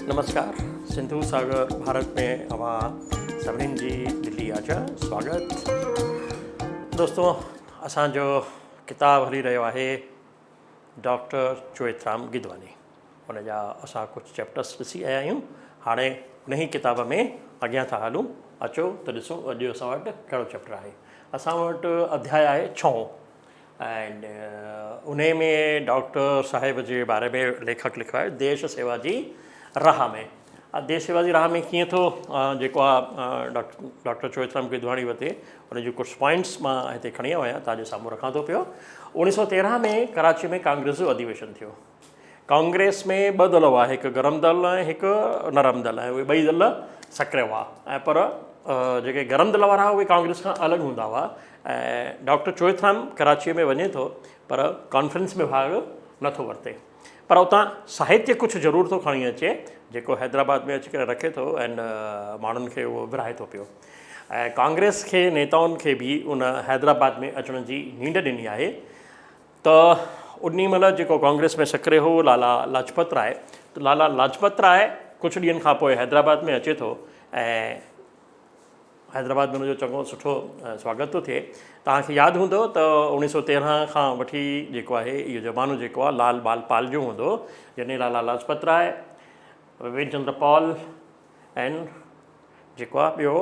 نمسڪار سنڌو ساگر ڀارت ۾ اوهان سڀنين جي دلي آجا سواگت دوستو اسان جو ڪتاب هلي رهيو آهي ڊاڪٽر چوئٿرام گدواني ان جا اسان ڪجهه چيپٽرس ڏسي آيا آهيون هاڻي انهي ڪتاب ۾ اڳيان ٿا هلون اچو ته ڏسون اڄ اسان وٽ ڪهڙو چيپٽر آهي اسان وٽ اڌياء آهي ڇهون ۽ انهي ۾ ڊاڪٽر صاحب جي باري ۾ ليکڪ لکيو آهي ديش سيوا جي راهه ۾ ديش سيوا جي راهه ۾ ڪيئن ٿو جيڪو آهي ڊاڪٽر چوئٿرام گدواڻي وڌي ان جون ڪجهه پوائنٽس مان هتي کڻي آيو آهيان توهان جي سامهون رکان ٿو پيو 1913 ۾ ڪراچي ۾ ڪانگريس جو اڌيويشن ٿيو ڪانگريس ۾ ٻه دل هئا، هڪ گرم دل ۽ هڪ نرم دل ۽ اهي ٻئي دل سڪريا هئا ۽ پر جيڪي گرم دل وارا هئا اهي ڪانگريس کان الڳ هوندا هئا ۽ ڊاڪٽر چوئٿرام ڪراچيء ۾ وڃي ٿو پر ڪانفرنس ۾ ڀاڳ نٿو ورتي پر اتان ساهتيه ڪجهه ضرور ٿو کڻي اچي جيڪو حيدرآباد ۾ اچي ڪري رکي ٿو ۽ ماڻهن کي اهو ورهائي ٿو پيو ۽ ڪانگريس کي نيتائن کي به ان حيدرآباد ۾ اچڻ جي نينڍ ڏني آهي ته انهي مهل جيڪو ڪانگريس ۾ سڪري هو لالا لاجپت راء ته لالا لاجپت راء ڪجهه ڏينهن کان پوء حيدرآباد ۾ اچي ٿو ۽ حيدرآباد ۾ ان جو چڱو سٺو سواگت ٿو ٿئي توهان کي ياد هوندو ته اوڻيهه سو تيرهن کان وٺي جيڪو آهي اهو زمانو جيڪو آهي لال بال پال جو هوندو يعني لالا لاجپت راء ووين چندر پال ۽ جيڪو آهي ٻيو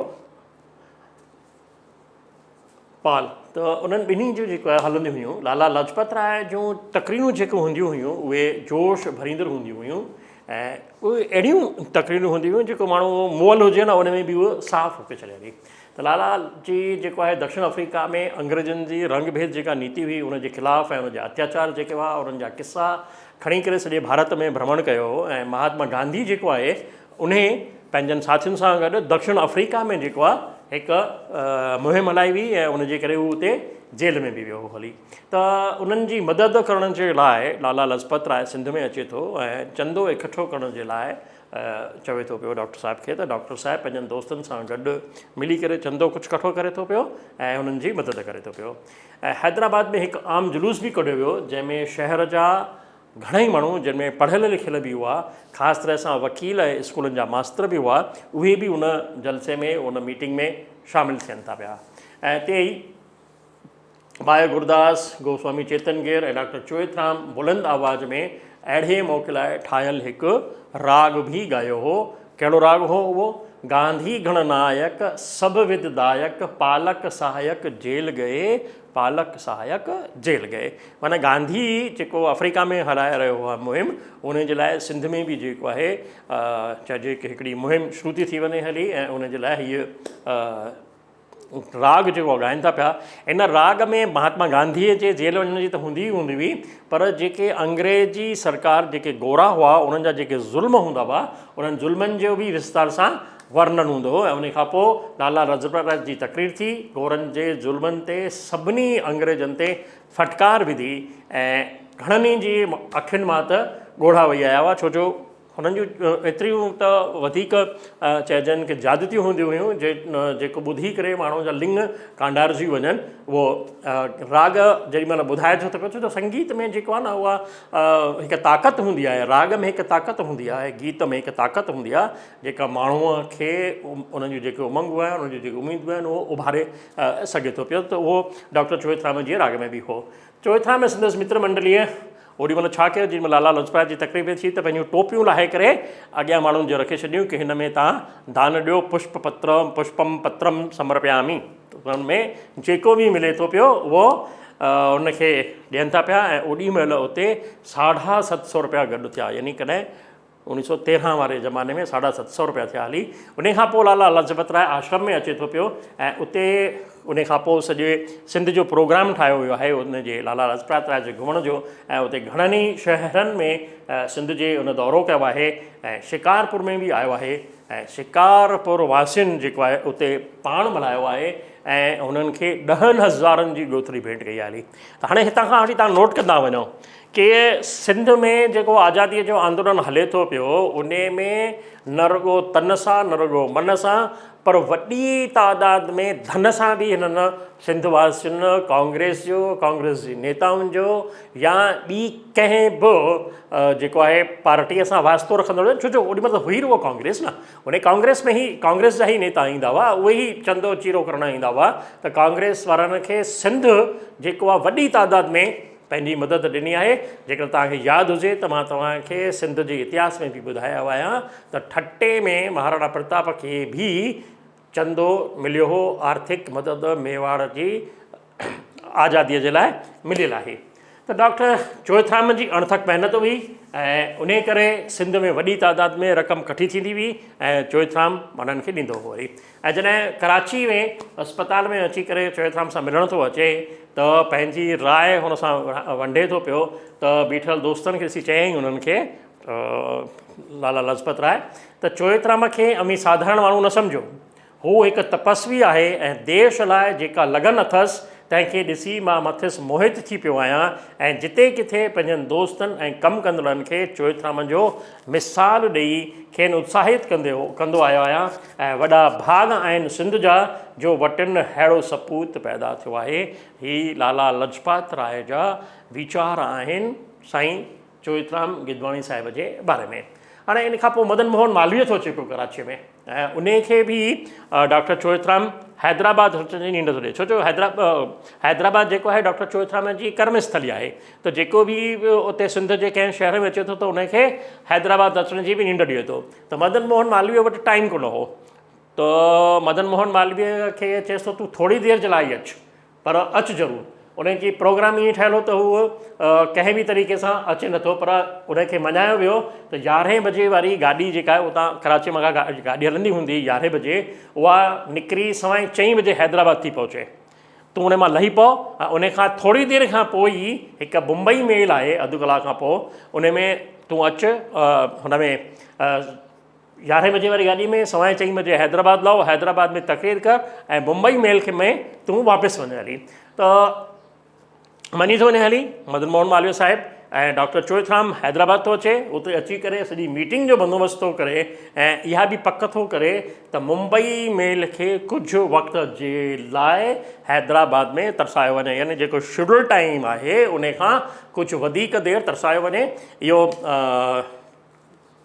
پال ته انهن ٻنهي جون جيڪو آهي هلنديون هيون. لالا لاجپت راء جون تقريرون جيڪي هونديون هيون اهي جوش ڀريندڙ هونديون هيون ۽ اهي اهڙيون تقريرون هونديون هيون جيڪو ماڻهو مئل هجي نه ان ۾ به اهو ساهه ڦوڪي ڇڏي هلي ته لالا جي جيڪو آهي دڪشڻ آفريڪا ۾ انگريزن جي رنگ ڀيد جيڪا نيتي هئي ان جي خلاف ۽ ان جا اتياچار جيڪي هئا انهن جا قصا کڻي ڪري سڄي ڀارت ۾ ڀرمڻ ڪيو هو ۽ مهاتما گانڌي جيڪو آهي انهي پنهنجن ساٿين سان گڏ دڪشڻ آفريڪا ۾ جيڪو آهي هڪ مهم هلائي هئي ۽ ان جي ڪري هو اتي جيل ۾ به ويو هو هلي ته انهن جي مدد ڪرڻ جي لاء لالا لجپت راء سنڌ ۾ اچي ٿو ۽ چندو اڪٺو ڪرڻ جي لاء چوي ٿو پيو ڊاڪٽر صاحب کي ته ڊاڪٽر صاحب پنهنجن دوستن سان گڏ ملي ڪري چندو ڪجهه ڪٺو ڪري ٿو پيو ۽ انهن جي مدد ڪري ٿو پيو ۽ حيدرآباد ۾ هڪ عام جلوس به ڪڍيو ويو جنهن ۾ شهر جا گهڻائي ماڻهو جن ۾ پڙهيل لکيل به هئا، خاص طرح سان وڪيل ۽ اسڪولن جا ماستر به هئا، اهي به ان جلسي ۾ ان ميٽنگ ۾ شامل ٿين ٿا پيا ۽ اتي ئي ڀائي گرداس، گوسوامي چيتن گير ۽ ڊاڪٽر چوئٿرام بلند آواز ۾ اهڙي موقعي لاء ٺاهيل هڪ راڳ به ڳايو هو. ڪهڙو راڳ هو اهو؟ گانڌي گڻ نائڪ، سڀ ود دائڪ، پالڪ سهائڪ جيل گئي، پالڪ سهائڪ جيل گئي. معنيٰ گانڌي جيڪو آفريڪا ۾ هلائي رهيو هو مهم ان جي لاء سنڌ ۾ به جيڪو آهي چئجي ڪي هڪڙي مهم شروع ٿي ٿي وڃي هلي ۽ ان جي لاء هيء راڳ جيڪو ڳائن ٿا پيا ان راڳ ۾ مهاتما گانڌيء جي جيل وڃڻ جي ته هوندي ئي هوندي هئي پر جيڪي انگريزي سرڪار جيڪي گورا هئا انهن جا جيڪي ظلم هوندا هئا انهن ظلمن جو به وستار سان ورنن هوندو هو ۽ ان کان پوء لالا لاجپت راء جي تقرير ٿي، گورن جي ظلمن تي سڀني انگريزن تي ڦٽڪار وڌي ۽ گهڻن ئي جي اکين مان ته ڳوڙها وهي آيا هئا ڇو جو هنن جون ايتريون ته وڌيڪ چئجن ڪي زيادتيون هونديون هيون جيڪو ٻڌي ڪري ماڻهو جا لڱ ڪانڊارجي وڃن اهو راڳ جيڏي مهل ٻڌائي ٿو ته ڇو جو سنگيت ۾ جيڪو آهي نه اها هڪ طاقت هوندي آهي راڳ ۾ هڪ طاقت هوندي آهي گيت ۾ هڪ طاقت هوندي آهي جيڪا ماڻهوء کي انهن جون جيڪي امنگون آهن، انهن جون جيڪي اميدون آهن، اهو اڀاري سگهي ٿو پيو ته اهو ڊاڪٽر چوئٿرام جي راڳ ۾ به هو. چوئٿرام ۽ سندس متر منڊليء اوڏي مهل ڇا ڪيو، جيڏي مهل لالا لجپت جي تقريب ٿي ته پنهنجون ٽوپيون لاهي ڪري اڳيان ماڻهن جي رکي ڇڏيون ڪي هن ۾ تان دان ڏيو پشپ پترم پشپم پترم سمرپيامي ته ان ۾ جيڪو به ملي ٿو پيو اهو ان کي ڏين ٿا پيا ۽ اوڏي مهل اتي ساڍا ست سو رپيا گڏ ٿيا يعني ڪڏهن اوڻيھ سو تيرهن واري زماني ۾ ساڍا ست سو روپيا ٿيا هلي. انهي کان پوء لالا لاجپت راء آشرم ۾ اچي ٿو پيو ۽ اتي انهي کان پوء سڄي سنڌ جو پروگرام ٺاهيو ويو آهي ان جي لالا لاجپت راء جي گهمڻ جو ۽ اتي گهڻن ئي شهرن ۾ سنڌ جي ان دورو ڪيو آهي ۽ شڪارپور ۾ به آيو آهي ۽ شڪارپور واسين جيڪو آهي اتي پاڻ ملهايو آهي ۽ انهن کي ڏهن هزارن جي ڳوٿري ڀينٽ ڪئي آهي هلي ته هاڻي هتان کان وٺي توهان نوٽ ڪندا وڃو. ڪي سنڌ ۾ جيڪو آزاديء جو آندولن هلي ٿو پيو انهي ۾ نه رڳو تن سان نه رڳو من سان پر وڏي تعداد ۾ ڌن سان به هنن سنڌ واسين ڪانگريس جو ڪانگريس جي نيتائن جو يا ٻي ڪنهن به جيڪو آهي پارٽيء سان واسطو رکندڙ ڇو جو اوڏي مهل ته هئي رڳو ڪانگريس نه انهي ڪانگريس ۾ ئي ڪانگريس جا ئي نيتا ايندا هئا اهي ئي چندو چيرو ڪرڻ ايندا هئا ته ڪانگريس وارن کي سنڌ جيڪو آهي وڏي تعداد ۾ پنهنجي مدد ڏني آهي. جيڪڏهن توهان کي ياد هجي ته مان توهان کي سنڌ جي اتهاس ۾ به ٻڌايو آهيان ته ٺٽي ۾ مهاراڻا پرتاپ کي به چندو مليو هو، آرٿڪ مدد ميواڙ جي آزاديء جي لاء مليل آهي ته ڊاڪٽر چوئٿرام جي اڻٿڪ محنت هئي ۽ انهي ڪري سنڌ ۾ وڏي تعداد ۾ رقم ڪٺي ٿيندي هئي ۽ چوئٿرام انهن کي ڏيندو هو وري ۽ جڏهن ڪراچي ۾ اسپتال ۾ اچي ڪري چوئٿرام سان ملڻ ٿو اچي ته پنهنجي راء هن سان ونڊي ٿو پيو ته بيٺل دوستن کي ڏسي چيائين انهن کي لالا لجپت راء ته چوئٿرام کي اوهين ساڌارڻ ماڻهو نه سمجهو هو هڪ تپسوي آهي ۽ ديش لاء جيڪا لگن اٿس تنهن کي ڏسي مان مٿس موهت ٿي پيو آهيان ۽ جتي ڪٿي پنهنجن دوستن ۽ ڪم ڪندڙن کي چوئٿرام جو مثال ڏيئي کين اتساهت ڪندو آيو آهيان ۽ وڏا ڀاڳ آهن سنڌ جا جو وٽن ههڙو سپوت پيدا ٿيو آهي. هي لالا لجپات راء جا ويچار آهن سائين چوئٿرام گدواڻي صاحب جي باري ۾. هاڻي ان کان پوء مدن موهن مالويه ٿو اچي پيو ڪراچيء ۾ ۽ انهي کي به ڊاڪٽر چوئٿرام حيدرآباد اچڻ جي نينڍ ٿو ڏئي ڇو جو حيدرآباد جيڪو آهي ڊاڪٽر چوئٿرام جي ڪرم اسٿلي آهي ته جيڪو به اتي سنڌ جي ڪنهن شهر ۾ اچي ٿو ته ان کي حيدرآباد اچڻ جي به نينڍ ڏئي ٿو ته مدن موهن مالويه وٽ ٽائيم ڪونه هو ته مدن موهن مالويه کي چيس ٿو تون ٿوري دير جي لاء ئي اچ پر اچ ضرور. ان جي پروگرام ائين ٺهيل هو ته هو ڪنهن به طريقي سان اچي نٿو پر ان کي مڃايو ويو ته يارهين بجي واري گاڏي جيڪا آهي اتان ڪراچي مان ڪا گاڏي هلندي هوندي يارهين بجي اها نڪري سوائين چئين بجي حيدرآباد ٿي پهچي تون ان مان لهي پئو ۽ ان کان ٿوري دير کان پوء ئي هڪ بمبئي ميل آهي اڌ ڪلاڪ کان پوء ان ۾ تون اچ هن ۾ يارهين بجي واري گاڏي ۾ سوائين چئين بجي حيدرآباد لاء حيدرآباد ۾ تقرير ڪر ۽ بمبئي ميل کي ۾ تون واپس وڃ هلي ته مڃي ٿو وڃي هلي مدن موهن مالويه صاحب ۽ ڊاڪٽر چوئٿرام حيدرآباد ٿو اچي اتي اچي ڪري سڄي ميٽنگ جو بندوبست ٿو ڪري ۽ اها به پڪ ٿو ڪري ته ممبئي ميل کي ڪجهه وقت جي لاء حيدرآباد ۾ ترسايو وڃي يعني جيڪو شيڊول ٽائيم آهي ان کان ڪجهه وڌيڪ دير ترسايو وڃي اهو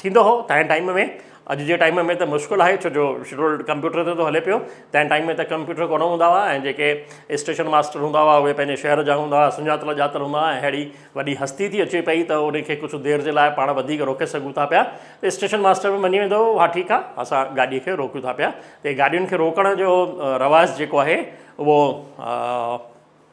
ٿيندو هو تنهن ٽائيم ۾ اڄ جي ٽائيم ۾ ته مشڪل آهي ڇو جو شيڊول ڪمپيوٽر تي ٿو هلي پيو تنهن ٽائيم ۾ ته ڪمپيوٽر ڪونه هوندا هئا ۽ جيڪي اسٽيشن ماسٽر هوندا هئا اهي پنهنجي شهر جا هوندا هئا سڃاتل ڄاتل هوندا هئا ۽ اهڙي وڏي هستي ٿي اچي پئي ته ان کي ڪجهه دير جي لاء پاڻ وڌيڪ روڪي سگهون ٿا پيا ته اسٽيشن ماسٽر به مڃي ويندو هو ها ٺيڪ آهي اسان گاڏي کي روڪيون ٿا پيا ته گاڏين کي روڪڻ جو رواج جيڪو آهي اهو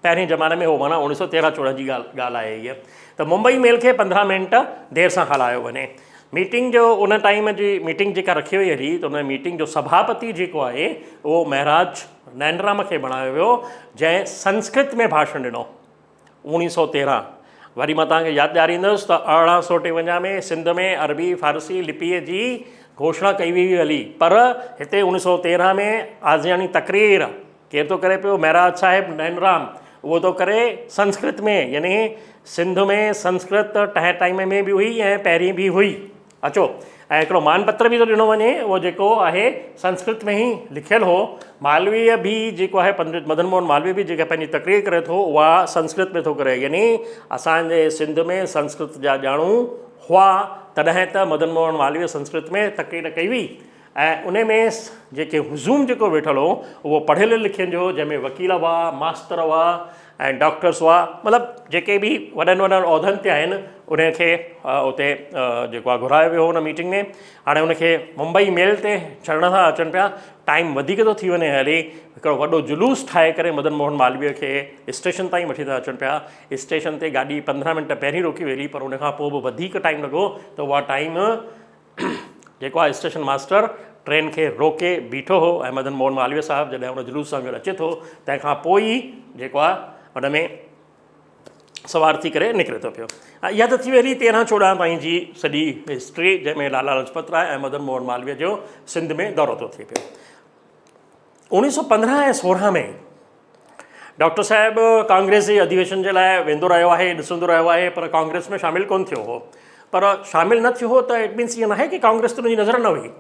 پهرين زماني ۾ هو معنيٰ اوڻيهه سو تيرهن چوڏهن جي ڳالهه ڳالهه آهي هيء ته ممبئي ميل کي 15 منٽ دير سان هلايو وڃي. ميٽنگ جو ان ٽائيم جي ميٽنگ جيڪا رکي وئي هلي ته ان ميٽنگ جو سڀاپتي جيڪو آهي اهو مهراج نينرام کي بڻايو ويو جنهن سنسڪرت ۾ ڀاشڻ ڏنو. اوڻيهه سو تيرهن وري مان توهان کي ياد ڏياريندس ته 1853 ۾ سنڌ ۾ عربي فارسي لپيء جي گهوشڻا ڪئي وئي هلي پر هتي اوڻيهه سو تيرهن ۾ آزياڻي تقرير ڪير ٿو ڪري پيو؟ مهراج صاحب نينرام اهو ٿو ڪري سنسڪرت ۾ يعني سنڌ ۾ سنسڪرت تنهن ٽائيم ۾ به هئي ۽ پهرين به هئي. اچو ۽ هڪڙو مان پتر به ٿو ڏنو وڃي اهو جيڪو آهي سنسڪرت ۾ ئي لکيل هو. مالويه به جيڪو آهي پنڊت مدن موهن مالويه به جيڪا پنهنجي تقرير ڪري ٿو اها سنسڪرت ۾ ٿو ڪري يعني اسان جي سنڌ ۾ سنسڪرت جا ڄاڻو هئا تڏهن ته مدن موهن مالويه سنسڪرت ۾ تقرير ڪئي هئي. ۽ انهي ۾ جيڪي هجوم جيڪو ويٺل هو اهو پڙهيل لکيل جو هو جنهن ۾ وڪيل هئا ماستر هئا ۽ ڊاڪٽرس هئا مطلب جيڪي به وڏن وڏن عهدن تي آهن انهي کي اتي جيڪو آهي گهرايو ويو هو ان ميٽنگ ۾ هاڻي ان کي ممبئي ميل تي چڙهڻ ٿا اچن پيا ٽائيم وڌيڪ ٿو ٿي وڃي هلي هڪڙو وڏو جلوس ٺاهي ڪري مدن موهن مالويه کي اسٽيشن تائين وٺي ٿا اچن پيا اسٽيشن تي گاڏي 15 منٽ پهرين روڪي ويلي پر ان کان پوء به وڌيڪ ٽائيم لڳو ته اها ٽائيم جيڪو آهي اسٽيشن ماستر ٽرين کي روڪي بيٺو هو ۽ مدن موهن مالويه صاحب جڏهن ان جلوس سان گڏ اچي ٿو تنهن کان پوء ئي جيڪو آهي ان ۾ سوار ٿي ڪري نڪري ٿو پيو ۽ اها ته ٿي وئي 13 14 تائين جي سڄي هسٽري جنهن ۾ لالا لجپت راء ۽ مدن موهن مالويه جو سنڌ ۾ دورو ٿو ٿئي پيو 1915 ۽ 16 ۾ ڊاڪٽر صاحب ڪانگريس جي اڌيويشن جي لاء ويندو رهيو آهي، ڏسندو رهيو آهي پر ڪانگريس ۾ شامل ڪونه ٿيو هو. پر شامل نه ٿيو هو ته it means ائين ناهي ڪي ڪانگريس تي ان جي نظر نه هئي.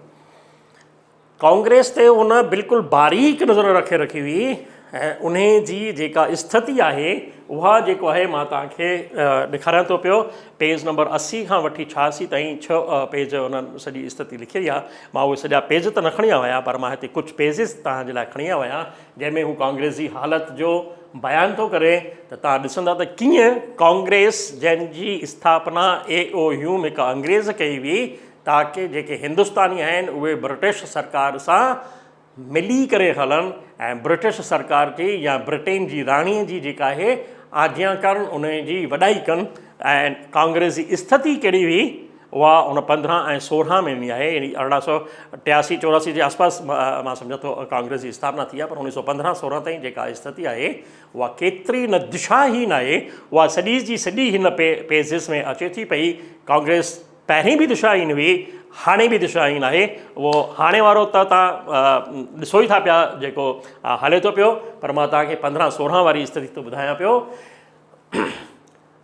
ڪانگريس تي هن بلڪل باريڪ نظر رکي رکي هئي ۽ انهي جي جيڪا اسٿتي آهي اها جيڪو آهي مان توهان کي ڏيکاريان ٿو پيو پيج نمبر 80 کان وٺي 86 تائين 6 پيج انهن سڄي اسٿتي لکي آهي. مان اهي سڄا پيج ته نه کڻي آيو آهيان پر مان هتي ڪجهه پيجز توهان جي لاء کڻي آيو آهيان جنهن ۾ هو ڪانگريس جي حالت جو بيان ٿو ڪري ته توهان ڏسندا ته ڪيئن ڪانگريس جنهن جي اسٿاپنا اي او هيوم هڪ انگريز ڪئي هئي تاڪه جيڪي هندستاني آهن اهي برٽش سرڪار سان ملي ڪري هلن ۽ برٽش سرڪار جي يا برٽين جي راڻي جي جيڪا آهي آجيان ڪن ان جي وڏائي ڪن ۽ ڪانگريس جي اسٿتي ڪهڙي هئي اها ان 15 ۽ 16 ۾ ڏني آهي يعني 1883 84 جي آس پاس مان سمجهان ٿو ڪانگريس جي اسٿاپنا ٿي آهي پر 1915 16 تائين جيڪا اسٿتي آهي اها ڪيتري نه دشاهين آهي اها سڄي جي سڄي هن پيجز ۾ اچي ٿي پئي. ڪانگريس پهرين به دشاهين هئي، هاڻي به دشاهين آهي. اهو هاڻي وارو ته توهان ڏسو ئي ٿا پيا جيڪو هلي ٿو پيو، پر مان توهان کي 15 16 واري استٿي ٿو ٻڌايان پيو.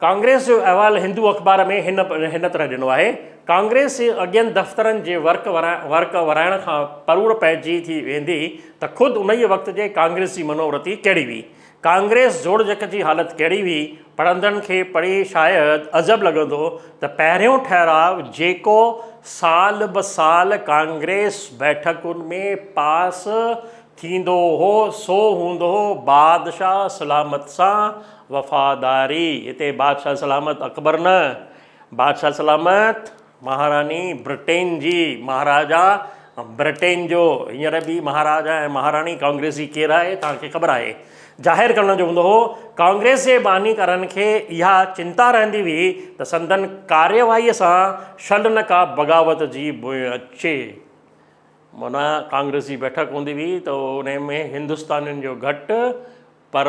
ڪانگريس جو احوال هندو اخبار ۾ هن هن طرح ڏنو آهي، ڪانگريس جي اڳين دفترن جي ورق ورق ورائڻ کان پروڙ پئجي ٿي ويندي ته خود انهيء وقت جي ڪانگريس جي منورتي ڪهڙي هئي. ڪانگريس جوڙجڪ جي حالت ڪهڙي هئي، پڙهندڙن کي پڙهي شايد عجب لڳندو ته پهريون ٺهراء جيڪو سال به سال ڪانگريس بيٺڪن ۾ پاس ٿيندو هو سو هوندو هو بادشاهه سلامت سان وفاداري. هتي بادشاهه سلامت اڪبر نه، بادشاهه سلامت مهاراڻي برٽين جي، مهاراجا برٽين جو، هينئر به مهاراجا ۽ مهاراڻي ڪانگريس جي ڪير آهي توهان کي خبر آهي، ظاهر ڪرڻ جو هوندو هو. ڪانگريس جي بانيڪارن کي اها چنتا رهندي هئي ته سندن ڪارروائيء سان شل نه ڪا بغاوت جي بوء اچي. معنيٰ ڪانگريس جي بيٺڪ هوندي هئي ته انهي ۾ هندستانين جو گهٽ پر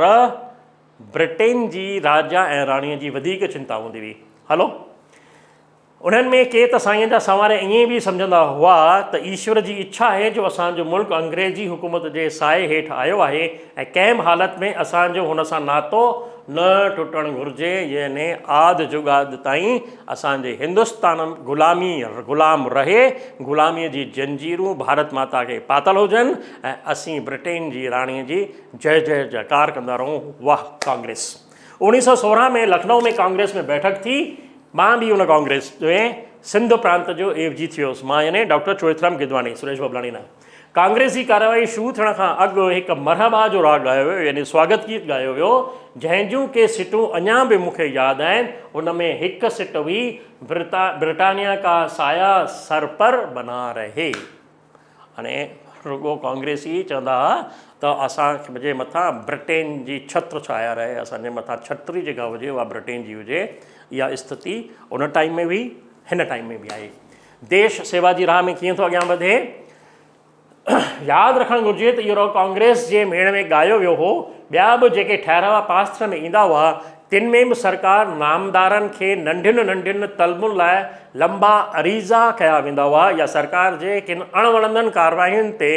برٽين جي راجا ۽ راڻيء جي وڌيڪ چنتا هوندي هئي. هلو. انهن ۾ ڪي ته سائين جا سنواري ائين به سمجهندا هئا ته ايشور جي اڇا آهي جو اسان جو ملڪ انگريزي حڪومت جي سائي هيٺ آيو آهي ۽ ڪنهن به حالت ۾ اسان جو هن سان ناتو نه ٽٽڻ گهرجي يعني آد جڳاد تائين اسان جي هندستان غلامي غلام رهي، غلاميء جي جنجيرون ڀارت ماتا کي پاتل هجن ۽ اسين برٽين جي راڻيء جي جئه جئه جئڪار ڪندا رهون. واهه ڪانگريس! 1916 ۾ لکنؤ ۾ ڪانگريس ۾ بيٺڪ ٿي. مان به ان ڪانگريس ۾ سنڌ پرانت جو عيوضي ٿيو هوس. مان يعني ڊاڪٽر چوئٿرام گدواڻي، سريش ببلاڻي نه. ڪانگريس جي ڪارروائي شروع ٿيڻ کان اڳ هڪ مرحبا جو راڳ ڳايو ويو يعني سواگت گيت ڳايو ويو، جنهن جون ڪي سٽون اڃا به مون کي ياد آهن. ان ۾ هڪ سٽ هئي، برٽانيا ڪا سايا سر پر بنا رهي. هاڻي رڳو ڪانگريسي ئي چوندا ها ته اسان جي مٿان برٽين جي ڇتر ڇايا رهي، اسان جي مٿان ڇتري جيڪا هجي اها برٽين جي هجي. اها اسٿتي ان ٽائيم ۾ به هن ٽائيم ۾ به آهي. ديش سيوا جي راهه ۾ ڪيئن ٿو اڳيان وڌي؟ ياد رکڻ گهرجي ته اهو راڳ ڪانگريس جي ميڙ ۾ ڳايو ويو هو. ٻيا به جيڪي ٺهراء پاس ٿيڻ ۾ ايندا هئا، تن ۾ به سرڪار نامدارن کي ننڍين ننڍين طلبن لاء لنبا عريضا ڪيا ويندا هئا يا سرڪار جي ڪن اڻوڻندن ڪارواين تي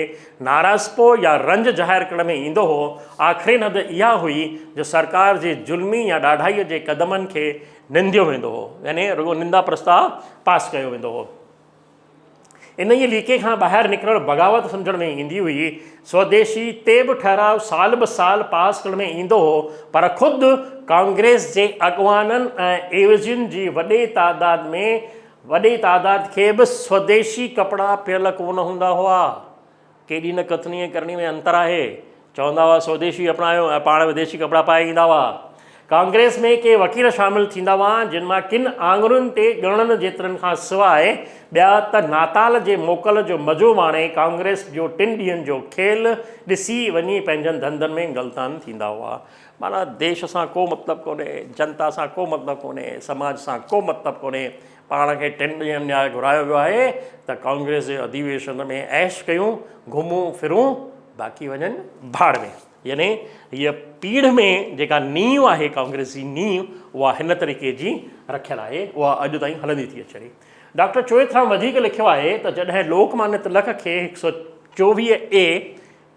ناراضپو يا رنج ظاهر ڪرڻ ۾ ايندو هو. آخرين حد اها هئي جو سرڪار جي ظلمي يا ڏاڍائيء جي قدمن کي ننديو ويندو هو، يعني رڳو نندا پرستاء پاس ڪيو ويندو هو. انهيء ليڪي کان ٻاهر نڪرڻ بغاوت سمجهڻ ۾ ايندي هئي. سوديشي تي به ٺهراء سال به سال پاس ڪرڻ ۾ ايندو هو، پر خود ڪانگريس جي اڳواڻن ۽ عيوضين جي وڏي تعداد ۾ وڏي تعداد کي به سوديشي ڪپڙا پيل ڪونه هوندا هئا. ڪيڏي نه ڪٿني ۽ ڪرڻي ۾ انتر آهي. چوندا هئا سوديشي اپنايو ۽ پاڻ وديشي ڪپڙا پائي ايندا هئا. ڪانگريس ۾ ڪي وڪيل شامل ٿيندا هئا، جن مان ڪن آڱرين تي ڳڻڻ جيترن کان سواء ٻيا ته ناتال جي موڪل جو مزو ماڻي ڪانگريس جو ٽن ڏينهن جو کيل ڏسي وڃي پنهنجن ڌنڌن ۾ غلطان ٿيندا هئا. معنيٰ ديش سان ڪو مطلب ڪونهي، جنتا سان ڪو مطلب ڪونهي، سماج سان ڪو مطلب ڪونهي. پاڻ کي ٽن ڏينهن لاء گهرايو ويو آهي ته ڪانگريس جي اڌيويشن ۾ عيش ڪيون، گهمون ڦرون، باقي وڃن ڀاڙ ۾. يعني هيء پيڙهه ۾ جيڪا نينهن آهي ڪانگريس جي نينهن اها هن طريقي جي رکيل آهي، اها اڄ تائين هلندي ٿي اچي. ڊاڪٽر چوئٿرام وڌيڪ لکيو آهي ته جڏهن لوڪ مانيه تلڪ کي هڪ سؤ 24 اي.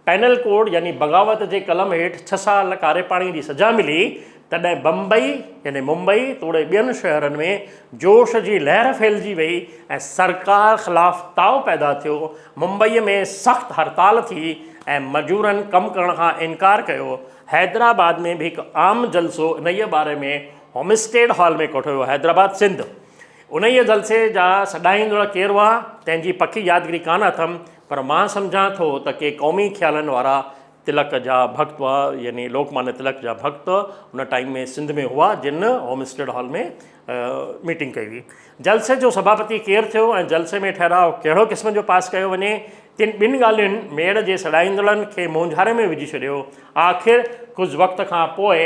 پينل ڪوڊ يعني بغاوت جي قلم هيٺ ڇهه سال ڪاري پاڻي جي سزا ملي، تڏهن بمبئي يعني ممبئي توڙي ٻين شهرن ۾ جوش جي لهر ڦهلجي وئي ۽ سرڪار خلاف تاء پيدا ٿيو. ممبئيء ۾ سخت هڙتال ٿي ۽ مزورن ڪم ڪرڻ کان انڪار ڪيو. حيدرآباد ۾ به هڪ عام جلسو انهيء باري ۾ هومسٽيڊ هال ۾ ڪوٺيو ويو. حيدرآباد، سنڌ. انهيء جلسي جا سڏائيندڙ ڪير هئا، تنهن جي پڪي يادگيري ڪانه اٿم، پر مان سمجهان ٿو ته ڪي قومي خيالن وارا تلڪ جا ڀڳت هئا، يعني لوڪ مانيه تلڪ جا ڀڳت ان ٽائيم ۾ سنڌ ۾ هئا، جن هوم اسٽيڊ هال ۾ ميٽنگ ڪئي هئي. جلسي جو سڀاپتي ڪير ٿيو ۽ جلسي ۾ ٺهراء ڪهڙو قسم جو پاس ڪيو وڃي، تن ٻن ڳالهين ميڙ جي سڏائيندڙن کي مونجهاري ۾ وجهي ڇڏيو. آخر ڪجهه وقت کان پوء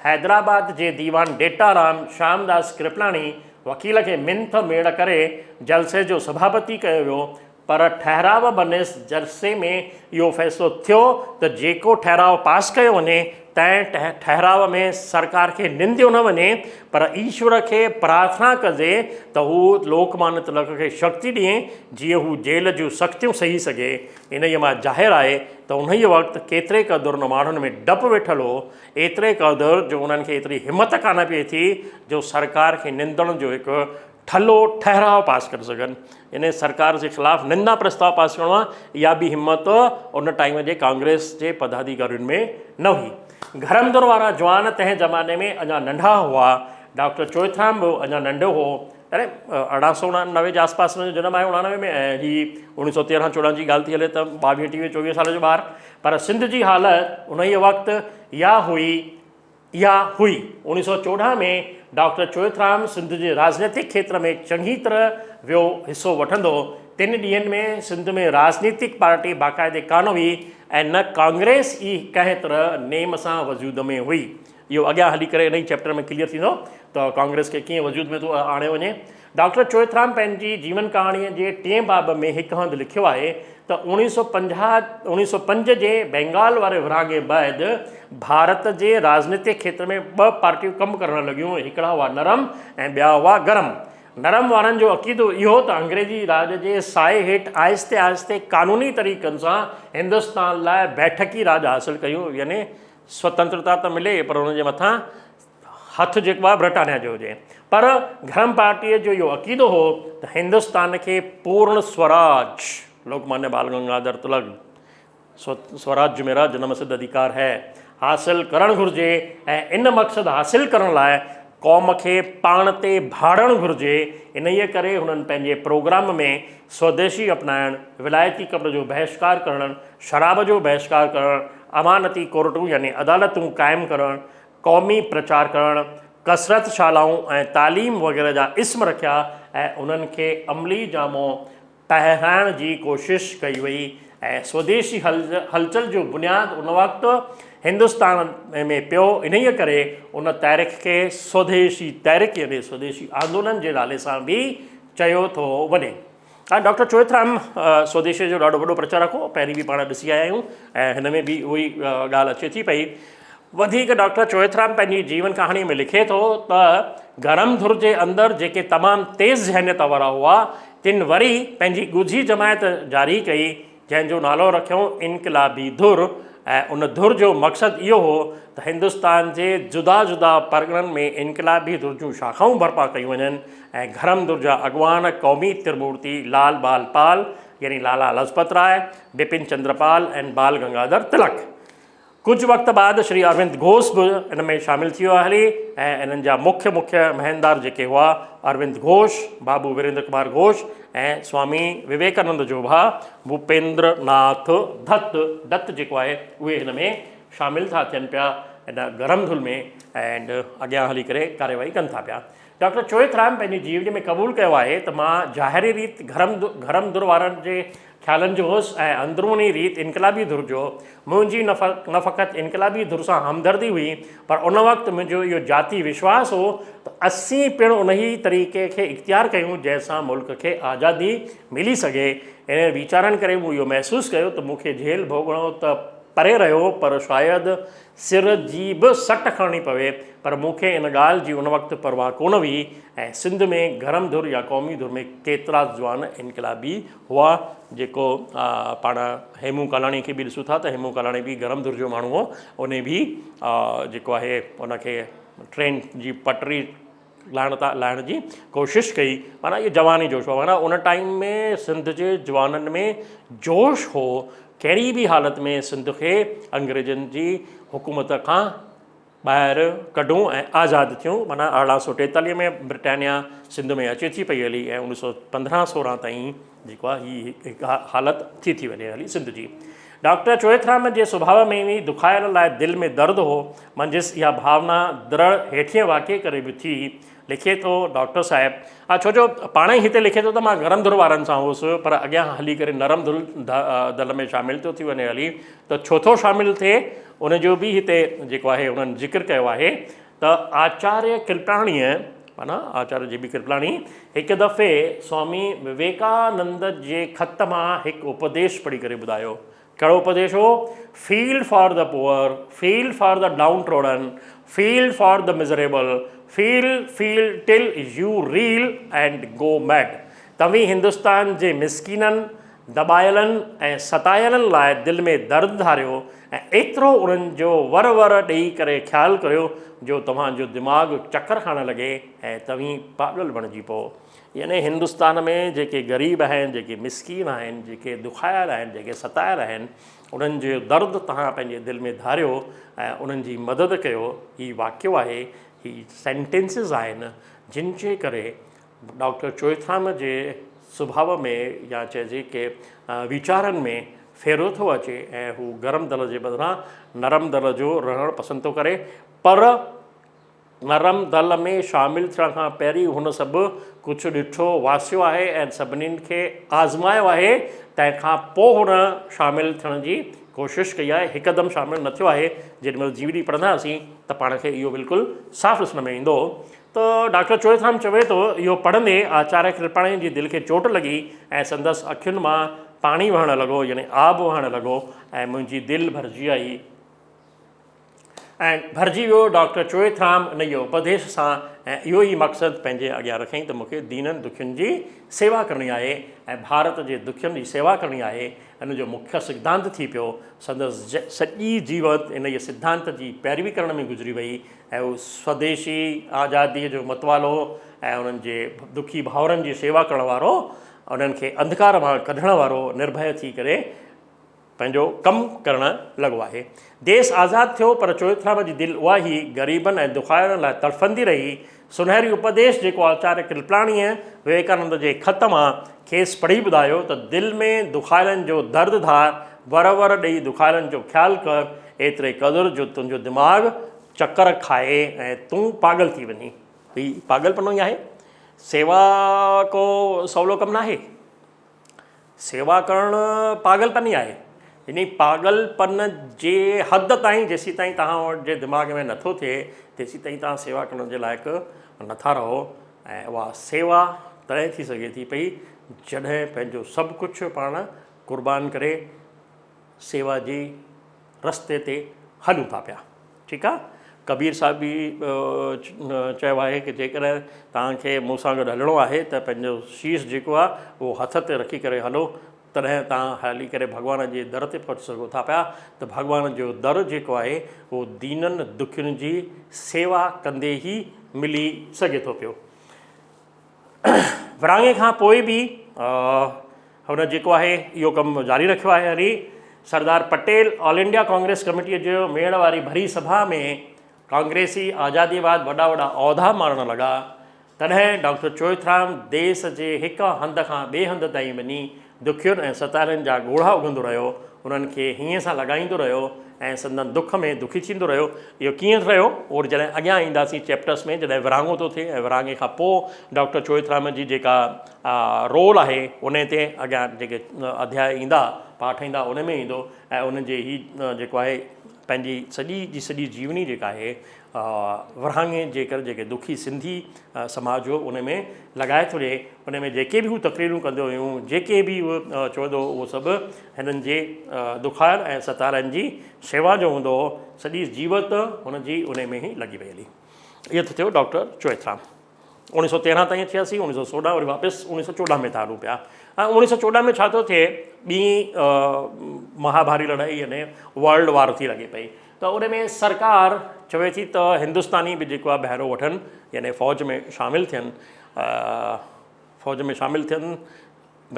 حيدرآباد جي ديوان ڊيٽارام شيامداس ڪرپلاڻي وڪيل کي منٿ ميڙ ڪري جلسي جو سڀاپتي ڪيو ويو، پر ٺهراء بنس جلسي ۾ اهو فيصلو ٿيو ته جيڪو ٺهراء پاس ڪيو وڃي، تنهن ٺهراء ۾ سرڪار کي ننديو نه وڃي، پر ايشور کي پرارٿنا ڪجي ته هو لوڪمانيه تلڪ کي شڪتي ڏئي، جيئن هو جيل جون سختيون سهي سگهي. انهيء مان ظاهر آهي ته انهيء وقت ڪيتري قدر نه ماڻهن ۾ ڊپ ويٺل هو، ايتري قدر جو انهن کي ايتري همت ڪانه پئي ٿي جو سرڪار کي نندڻ جو هڪ ٺلهو ٺهراء پاس ڪري سگهن. يعني سرڪار جي خلاف نندا پرستاء پاس ڪرڻو آهي، اها به همت ان ٽائيم جي ڪانگريس جي پداڌيڪارين ۾ نه هئي. گهرمدر وارا جوان تنهن زماني ۾ اڃا ننڍا هئا. ڊاڪٽر چوئٿرام به اڃا ننڍو هو. يعني 1889 جي آس پاس هن جو جنم آهي 89 ۾ ۽ هي 1913 14 جي ڳالهه ٿي هلي ته ٻاويهه ٽيويهه چوويهه سال جو ٻار. پر سنڌ جي حالت انهيء وقت اها هئي اها هئي. 1914 ۾ ڊاڪٽر چوئٿرام سنڌ جي راڄنيتڪ کيتر ۾ چڱي طرح ويو حصو وٺندو. تن ڏينهن ۾ سنڌ ۾ راڄنيتڪ پارٽي باقاعدي ڪانه هئي ۽ نه ڪانگريس ئي ڪنهن طرح نيم سان وجود ۾ هئي. اهو اڳيان هلي ڪري انهي چيپٽر ۾ ڪليئر ٿيندو ته ڪانگريس کي ڪيئن وجود ۾ ٿو آڻيو وڃي. ڊاڪٽر چوئٿرام پنهنجي جيون ڪهاڻيء جي ٽئين باب ۾ هڪ هنڌ لکيو آهي ته 1950 1905 جي بينگال واري ورهاڱي بعد ڀارت جي راڄنيتڪ کيتر ۾ ٻه پارٽيون ڪم ڪرڻ لڳيون، هڪڙا هئا نرم ۽ ٻيا هئا گرم. نرم وارن جو عقيدو اهو ته انگريزي راڄ جي سائي هيٺ آهستي آهستي قانوني طريقن سان هندستان لاء بيٺڪي راڄ حاصل ڪيون يعني سوتنترتا ته ملي پر ان جي مٿان هٿ جيڪو آهي برٽانيا جو هجي. پر گرم پارٽيء جو اهو عقيدو هو ته هندستان کي پورڻ سوراج، لوڪمانيه بال گنگاڌر تلڪ، سوراج ميرا جنم سڌ اڌيڪار هي، حاصل ڪرڻ گهرجي ۽ ان مقصد حاصل ڪرڻ لاء قوم کي پاڻ تي ڀاڙڻ گهرجي. انهيء ڪري هنن پنهنجي پروگرام ۾ سوديشي اپنائڻ، ولايتي قبر جو بهشڪار ڪرڻ، شراب جو بهشڪار ڪرڻ، امانتي ڪورٽون يعني عدالتون قائم ڪرڻ، قومي پرچار ڪرڻ، ڪسرت شالائون ۽ تعليم وغيره جا اسم رکيا ۽ انهن کي عملي جامو پهرائڻ جي ڪوشش ڪئي وئي ۽ سوديشي هلچل جو بنياد ان وقت هندستان ۾ پيو انهيء ڪري ان تحريڪ کي سوديشي تحريڪ يعني سوديشي آندولن جي نالي سان به چيو ٿو وڃي. ۽ ڊاڪٽر چوئٿرام سوديشي جو ڏاڍو وڏو پرچارڪ هو، پهرين به پاڻ ڏسي آيا آهيون ۽ هن ۾ به اهو ئي ڳالهه اچي ٿي پئي. وڌيڪ ڊاڪٽر چوئٿرام پنهنجي جيون ڪهاڻي ۾ لکي ٿو ته گرم ڌر جي اندر جيڪي تمام تيز ذهنيت وارا هئا، تن وري پنهنجي ڳجهي جماعت جاري ڪئي، جنهن جو نالو رکيائون انقلابي ڌر ۽ ان ڌر جو مقصد اهو هو ته هندستان جي جدا جدا پرڳڻن ۾ انقلابي ڌر جون شاخائون برپا ڪيون وڃن ۽ گهرم ڌر جا اڳواڻ قومي ترمورتي لال بال پال يعني لالا لجپت راء، بپن چندر پال ۽ بال گنگاڌر تلڪ. ڪجهه وقت بعد شري اروند گهوش به ان ۾ شامل ٿي ويا هلي ۽ انهن جا مکيه مکيه مهندار جيڪي هئا اروند گهوش، بابو ويريندر ڪمار گهوش ۽ سوامي وويڪانند جو ڀاء ڀوپيندر ناٿ ڌت، دت، جيڪو آهي اهي هن ۾ شامل ٿا ٿين پيا ان گرم ڌل ۾ اينڊ اڳيان هلي ڪري ڪارروائي ڪن ٿا پيا. ڊاڪٽر چوئٿرام پنهنجي جيوني ۾ قبول ڪيو آهي ته مان ظاهري ريت گرم گرم ڌر وارن جي خيالن جو هوس ۽ اندروني ريت انقلابي ڌر جو. منهنجي نه فقط انقلابي ڌر سان همدردي هئي پر ان وقت منهنجو اهو ذاتي وشواس هو ته اسين پڻ انهي طريقي کي اختيار ڪيون جنهن سان ملڪ کي آزادي ملي سگهي. انهن ويچارن ڪري مون اهو محسوس ڪيو ته مون کي جيل ڀوڳڻو ته پري رهيو پر شايد سر جي به سٽ کڻڻي پوي پر مون کي ان ڳالهه جي ان وقت پرواهه ڪونه هئي ۽ سنڌ ۾ گرم ڌر يا قومي ڌر ۾ ڪيترا جوان انقلابي هئا جيڪو پاڻ هيمون ڪالاڻي کي به ڏسون ٿا ته هيمون ڪالاڻي به گرم ڌر جو ماڻهو هو ان به جيڪو آهي ان کي ٽرين جي پٽري لاهڻ تان لاهڻ جي ڪوشش ڪئي معنيٰ اهو جواني جوش هو معنيٰ ان ٽائيم ۾ سنڌ جي جوانن ۾ جوش هو ڪهڙي به حالت ۾ سنڌ کي انگريزن جي حڪومت کان ٻاهر ڪڍون ۽ آزاد ٿيون معنيٰ 1843 ۾ برٽانيا سنڌ ۾ اچي ٿي پئي هلي ۽ 1915 16 تائين جيڪو آهي هي هڪ حالت ٿي ٿي وڃي هلي سنڌ جي. ڊاڪٽر چوئٿرام جي سڀاء ۾ ئي دکايل لاء دل ۾ درد هو. منجهس اها ڀاونا درڙ هيٺئين واقعي ڪري به ٿي. لکي ٿو ڊاڪٽر صاحب ها ڇو جو پاڻ ئي هتي لکي ٿو ته مان گرم ڌر وارن سان هوس پر اڳيان هلي ڪري نرم ڌر دل ۾ شامل ٿو ٿي وڃي هلي ته ڇو ٿو شامل ٿئي ان جو به هتي جيڪو آهي انهن ذڪر ڪيو آهي ته آچاريه ڪرپلاڻيء معنيٰ آچاريه جي بي ڪرپلاڻي هڪ دفعي سوامي وويڪانند جي خط مان هڪ اپديش پڙهي ڪري ٻڌايو. ڪهڙو اپديش هو؟ Feel for the poor, feel for the downtrodden, feel for the miserable, feel, feel till you reel and go mad. توهين هندستان جي مسڪينن، دٻايلن ۽ ستايلن لاء دل ۾ درد ڌاريو ۽ ايترو انهن جو ور ور ڏيئي ڪري خيال ڪريو جو توهان جو دماغ چڪر کائڻ لڳي ۽ توهين پاڳل بڻجي پئو. يعني هندستان ۾ جيڪي غريب آهن، جيڪي مسڪين آهن، جيڪي دکايل آهن، جيڪي ستايل آهن، انهن جو درد توهان پنهنجي دل ۾ ڌاريو ۽ انهن جي مدد ڪيو. هي واقعو آهي، هي سينٽينسز آهن جن جي ڪري ڊاڪٽر چوئٿرام جي سڀاء ۾ يا چئجي ڪي ويچارن ۾ ڦيرو ٿو اچي ۽ هو گرم دل جي بدران نرم دل جو رهڻ پسند ٿو ڪري پر نرم دل ۾ شامل ٿيڻ کان پهرين هن سڀ ڪجهه ڏٺو واسيو آهي ۽ سڀني کي آزمايو آهي تنهن کان پوء هن شامل ٿيڻ جي ڪوشش ڪئي آهي هڪدم شامل نه ٿيو آهي جيڏي مهل جيوڙي پڙهنداسين ته پاڻ کي اهو بلڪل صاف ڏسڻ ۾ ايندو ته ڊاڪٽر چوئٿرام چوي ٿو، اهو پڙهندي آچاريه ڪرپاڻيء جي دل کي چوٽ لڳي ۽ سندس اکين مان پاڻي وهڻ لڳو يعني آب وهڻ لڳو ۽ منهنجي دل ڀرجي آئي ۽ ڀرجي ويو. ڊاڪٽر چوئٿرام انهيء اپديش سان ۽ اهو ئي مقصد پنهنجي اڳيان رکيائين ته مون کي دينن دکين جي سيوا ڪرڻي آهي ۽ ڀارت جي دکين جي سيوا ڪرڻي آهي. ان جو مکيه سڌانت ٿي پيو. سندس سڄي جيوت انهيء سڌانت جي پيروي ڪرڻ ۾ گذري وئي. ۽ هو سوديشي آزاديء جو متوالو ۽ انهن جي دکي ڀائرن جي سيوا ڪرڻ وارو، انهن کي انڌڪار مان ڪڍڻ وارو نرڀئه ٿي ڪري پنهنجو ڪم ڪرڻ لڳو آهي. ديس آزاد ٿيو پر چوئٿرام جي دل اها ئي غريبن ۽ دکايلن لاء تڙڦندي رهي. سنهري اپديش جيڪو آچاريه ڪرپلاڻيء وويڪانند جي خط مان کيس پڙهي ٻڌايو ته دل ۾ دکايلن جو درد ڌار، ور ور ڏيئي دکايلن جو خيال ڪر، ايتري قدر جو تنهنجو دماغ چڪر کائي ۽ تون پاڳل ٿي وڃين. هي پاڳلپنو ئي آهي. سيوا ڪو سولو ڪم ناهي. سيوا ڪرڻ پاڳلپن ئي آهي. يعني پاڳلپن جي حد تائين جيسيتائين توهان وٽ جي دماغ ۾ نٿو ٿئي تيسيتائين توهان سيوا ڪرڻ جي لائق نٿا رهو ۽ اها سيوا تڏهن ٿي سگهي ٿي پئي جڏهن پنهنجو سڀ ڪجهه پاڻ قربان ڪري سيوا جي رستي تي هلون ٿا پيا. ٺيڪ آ. ڪبير صاحب به چيو آهي ڪه جيڪڏهن توهان کي مون سان گڏ هلڻو آهي ته پنهنجو شيش جيڪو آ اهو هٿ تي رکي ڪري هلو تڏهن توهان هلي ڪري ڀڳوان جي در تي پهچي سگهو ٿا پيا ته ڀڳوان جو در جيڪو آهي اهو دينن دکين جي سيوا ڪندي ئي ملي سگهي ٿو پيو. ورهاڱي کان پوء به هن جيڪو آهي اهو ڪم جاري رکيو آهي هلي Sardar Patel all India Congress ڪميٽيء جو ميڙ واري ڀري سڀا ۾ ڪانگريسي آزاديء بعد وڏا وڏا عهدا ماڻڻ لڳا تڏهن ڊاڪٽر چوئٿرام ديس جي هڪ هنڌ کان ٻئي هنڌ تائين وڃي دکين ۽ ستارين جا ڳوڙها اگهندو رهيو، انهن کي هينئين سان لڳائيندو رهيو ۽ سندن دک ۾ دکي ٿيندو رهيو. اهو ڪيئن رهيو؟ اهو جڏهن اڳيان اينداسين چيپٽرس ۾ جڏهن ورهاڱو ٿو ٿئي ۽ ورهاڱي کان پوء ڊاڪٽر چوئٿرام جي جيڪا رول آهي انهي تي اڳيان جيڪي اڌياء ايندا، پاٺ ايندا ان ۾ ايندو ۽ انهن جي هي جيڪو آهي پنهنجي سڄي جي سڄي جيوني جيڪا آهي ورهاڱي جي ڪري جيڪي دکي سنڌي سماج هو ان ۾ لڳائي ٿو ڏئي. ان ۾ جيڪي به هو تقريرون ڪندو هيون، جيڪي به هو چوندو هو اهو سڀ هنن جي دکايل ۽ ستارن جي شيوا جو هوندو هو. سڄي جيوت هن جي ان ۾ ئي لڳي وئي هلي. اهو ته ٿيو ڊاڪٽر چوئٿرام. 1913 تائين ٿياسين، 1916 وري واپس 1914 ۾ ٿا هلون پيا. ۽ 1914 ۾ ڇا ٿو ٿئي، ٻي مهاڀاري لڙائي يعني ورلڊ وار ٿي لڳي پئي. ته ان ۾ سرڪار چوي ٿي ته هندستاني به جيڪو آهي بهرو وٺن يعني فوج ۾ شامل ٿين فوج ۾ شامل ٿين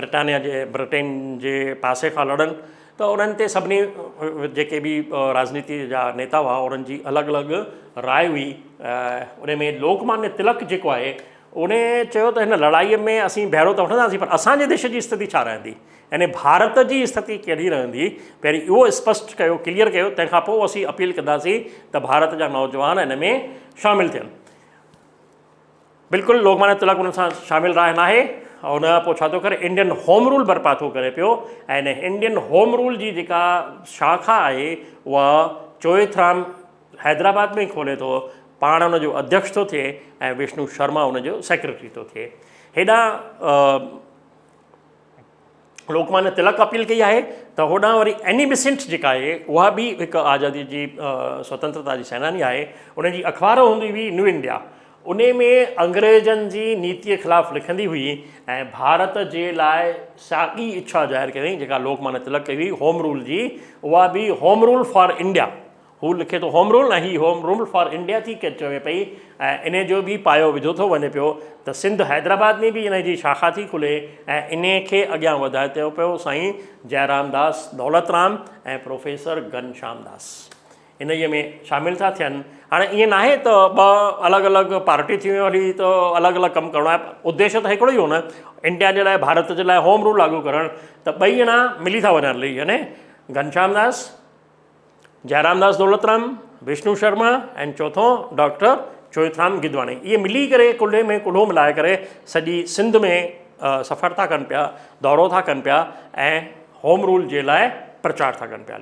برٽانيا جي برٽين جي پاسي کان لڙن ته انهن تي سڀني جيڪي به راجنيتي جا نيتا هئا انهن جي الڳ الڳ راء هئي ان ۾ لوڪمانيه تلڪ جيڪو آهي ان چيو ته هن لڙائي ۾ اسين بهرو ته وٺنداسين پر اسان جي ديش جي استٿي ڇا رهندي يعني ڀارت جي استٿي ڪهڙي رهندي، پهرين اهو اسپشٽ ڪيو، ڪليئر ڪيو، تنهن کان پوء اسين اپيل ڪنداسين ته ڀارت جا نوجوان ان ۾ شامل ٿين. بلڪل لوڪمانيه تلڪ ان سان شامل راء ناهي. ان کان پوء ڇا ٿو ڪري، انڊين هوم رول برپا ٿو ڪري پيو ۽ ان انڊين هوم رول جي جيڪا شاخا آهي اها چوئٿرام حيدرآباد ۾ کولي ٿو، پاڻ ان جو اڌيڪش ٿو ٿئي ۽ وشنو شرما ان جو سيڪريٽري ٿو ٿئي. هيڏانهن لوڪمانيه تلڪ اپيل ڪئي آهي ته هوڏانهن وري ايني بسنٽ جيڪا آهي اها به هڪ آزادي جي سوتنترتا جي سيناني آهي ان جي اخبار هوندي هئي نيو انڊيا ان ۾ انگريزن جي نيتي خلاف لکندي هئي ۽ ڀارت جي لاء ساڳي اڇا ظاهر ڪئي جيڪا لوڪمانيه تلڪ ڪئي هئي هوم رول جي اها به هوم رول فار انڊيا هو لکي ٿو home rule ۽ he home rule for India ٿي چوي پئي ۽ انهي جو به پايو وڌو ٿو وڃي پيو ته سنڌ حيدرآباد ۾ به انهي جي شاخا ٿي کلي ۽ انهي کي اڳيان وڌائي ٿو پيو سائين جئرام داس دولت رام ۽ پروفيسر گهنشام داس انهي ۾ شامل ٿا ٿين. هاڻي ائين ناهي ته ٻه الڳ الڳ پارٽيون ٿي ويون هلي ته الڳ الڳ ڪم ڪرڻو آهي اديش ته هڪڙو ئي هو نه انڊيا جي لاء ڀارت جي لاء هوم رول لاڳو ڪرڻ ته ٻئي ڄڻا ملي ٿا وڃن هلي يعني گهنشام داس جئرامداس دولترام، وشنو شرما ۽ چوٿون ڊاڪٽر چوئٿرام گدواڻي اهي ملي ڪري ڪلهي ۾ ڪلهو ملائي ڪري سڄي سنڌ ۾ سفر ٿا ڪن پيا، دورو ٿا ڪن پيا ۽ هوم رول جي لاء پرچار ٿا ڪن پيا.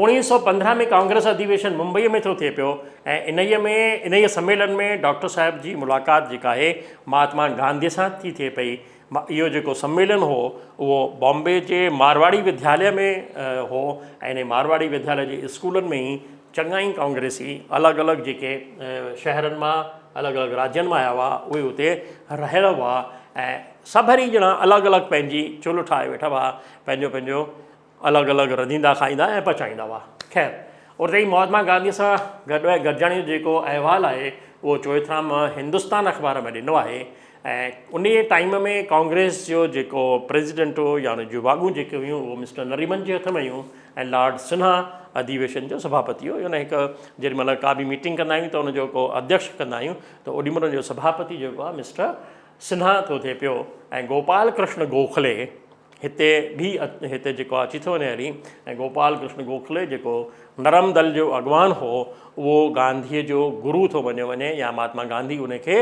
1915 ۾ ڪانگريس اڌيويشن ممبئيء ۾ ٿو ٿئي پيو ۽ انهيء ۾ انهيء سميلن ۾ ڊاڪٽر صاحب جي ملاقات جيڪا آهي مهاتما گانڌيء سان ٿي ٿئي پئي. اهو جيڪو سميلن هو اهو بامبي جي مارواڙي ودياليه ۾ هو ۽ انهي مارواڙي ودياليه جي اسڪولن ۾ ئي چڱا ئي ڪانگريسي الڳ الڳ جيڪي شهرن مان الڳ الڳ راجين مان آيا هئا اهي اتي رهيل هئا ۽ سڀني ڄڻا الڳ الڳ پنهنجي چلهه ٺاهي ويٺا هئا پنهنجو پنهنجو الڳ الڳ رڌيندا کائيندا ۽ پچائيندا هئا. خير اتي ئي مهاتما گانڌيء سان گڏ گڏجاڻيء جو جيڪو احوال آهي اهو چوئٿرام هندستان اخبار ۾ ڏنو آهي ۽ انهيء ٽائيم ۾ ڪانگريس جو جيڪو پريزيڊنٽ هو يا ان جون واڳون جيڪي هيون اهو مسٽر نريمن جي هٿ ۾ هيون ۽ لارڊ سنها اڌيويشن جو سڀاپتي هو يعني هڪ جيڏي مهل ڪا به ميٽنگ ڪندا آهيون ته ان جو ڪو اڌيڪش ڪندا آهيون ته اوڏي مهل ان جو سڀاپتي جيڪو آهي مسٽر سنها ٿو ٿئي پيو ۽ گوپال ڪرشن گوکلي هتي به هتي جيڪو اچي ٿو وڃي هلي ۽ گوپال ڪرشن گوکلي جيڪو نرم دل جو اڳواڻ هو اهو گانڌيء جو گرو ٿو مڃيو وڃي يا مهاتما گانڌي ان کي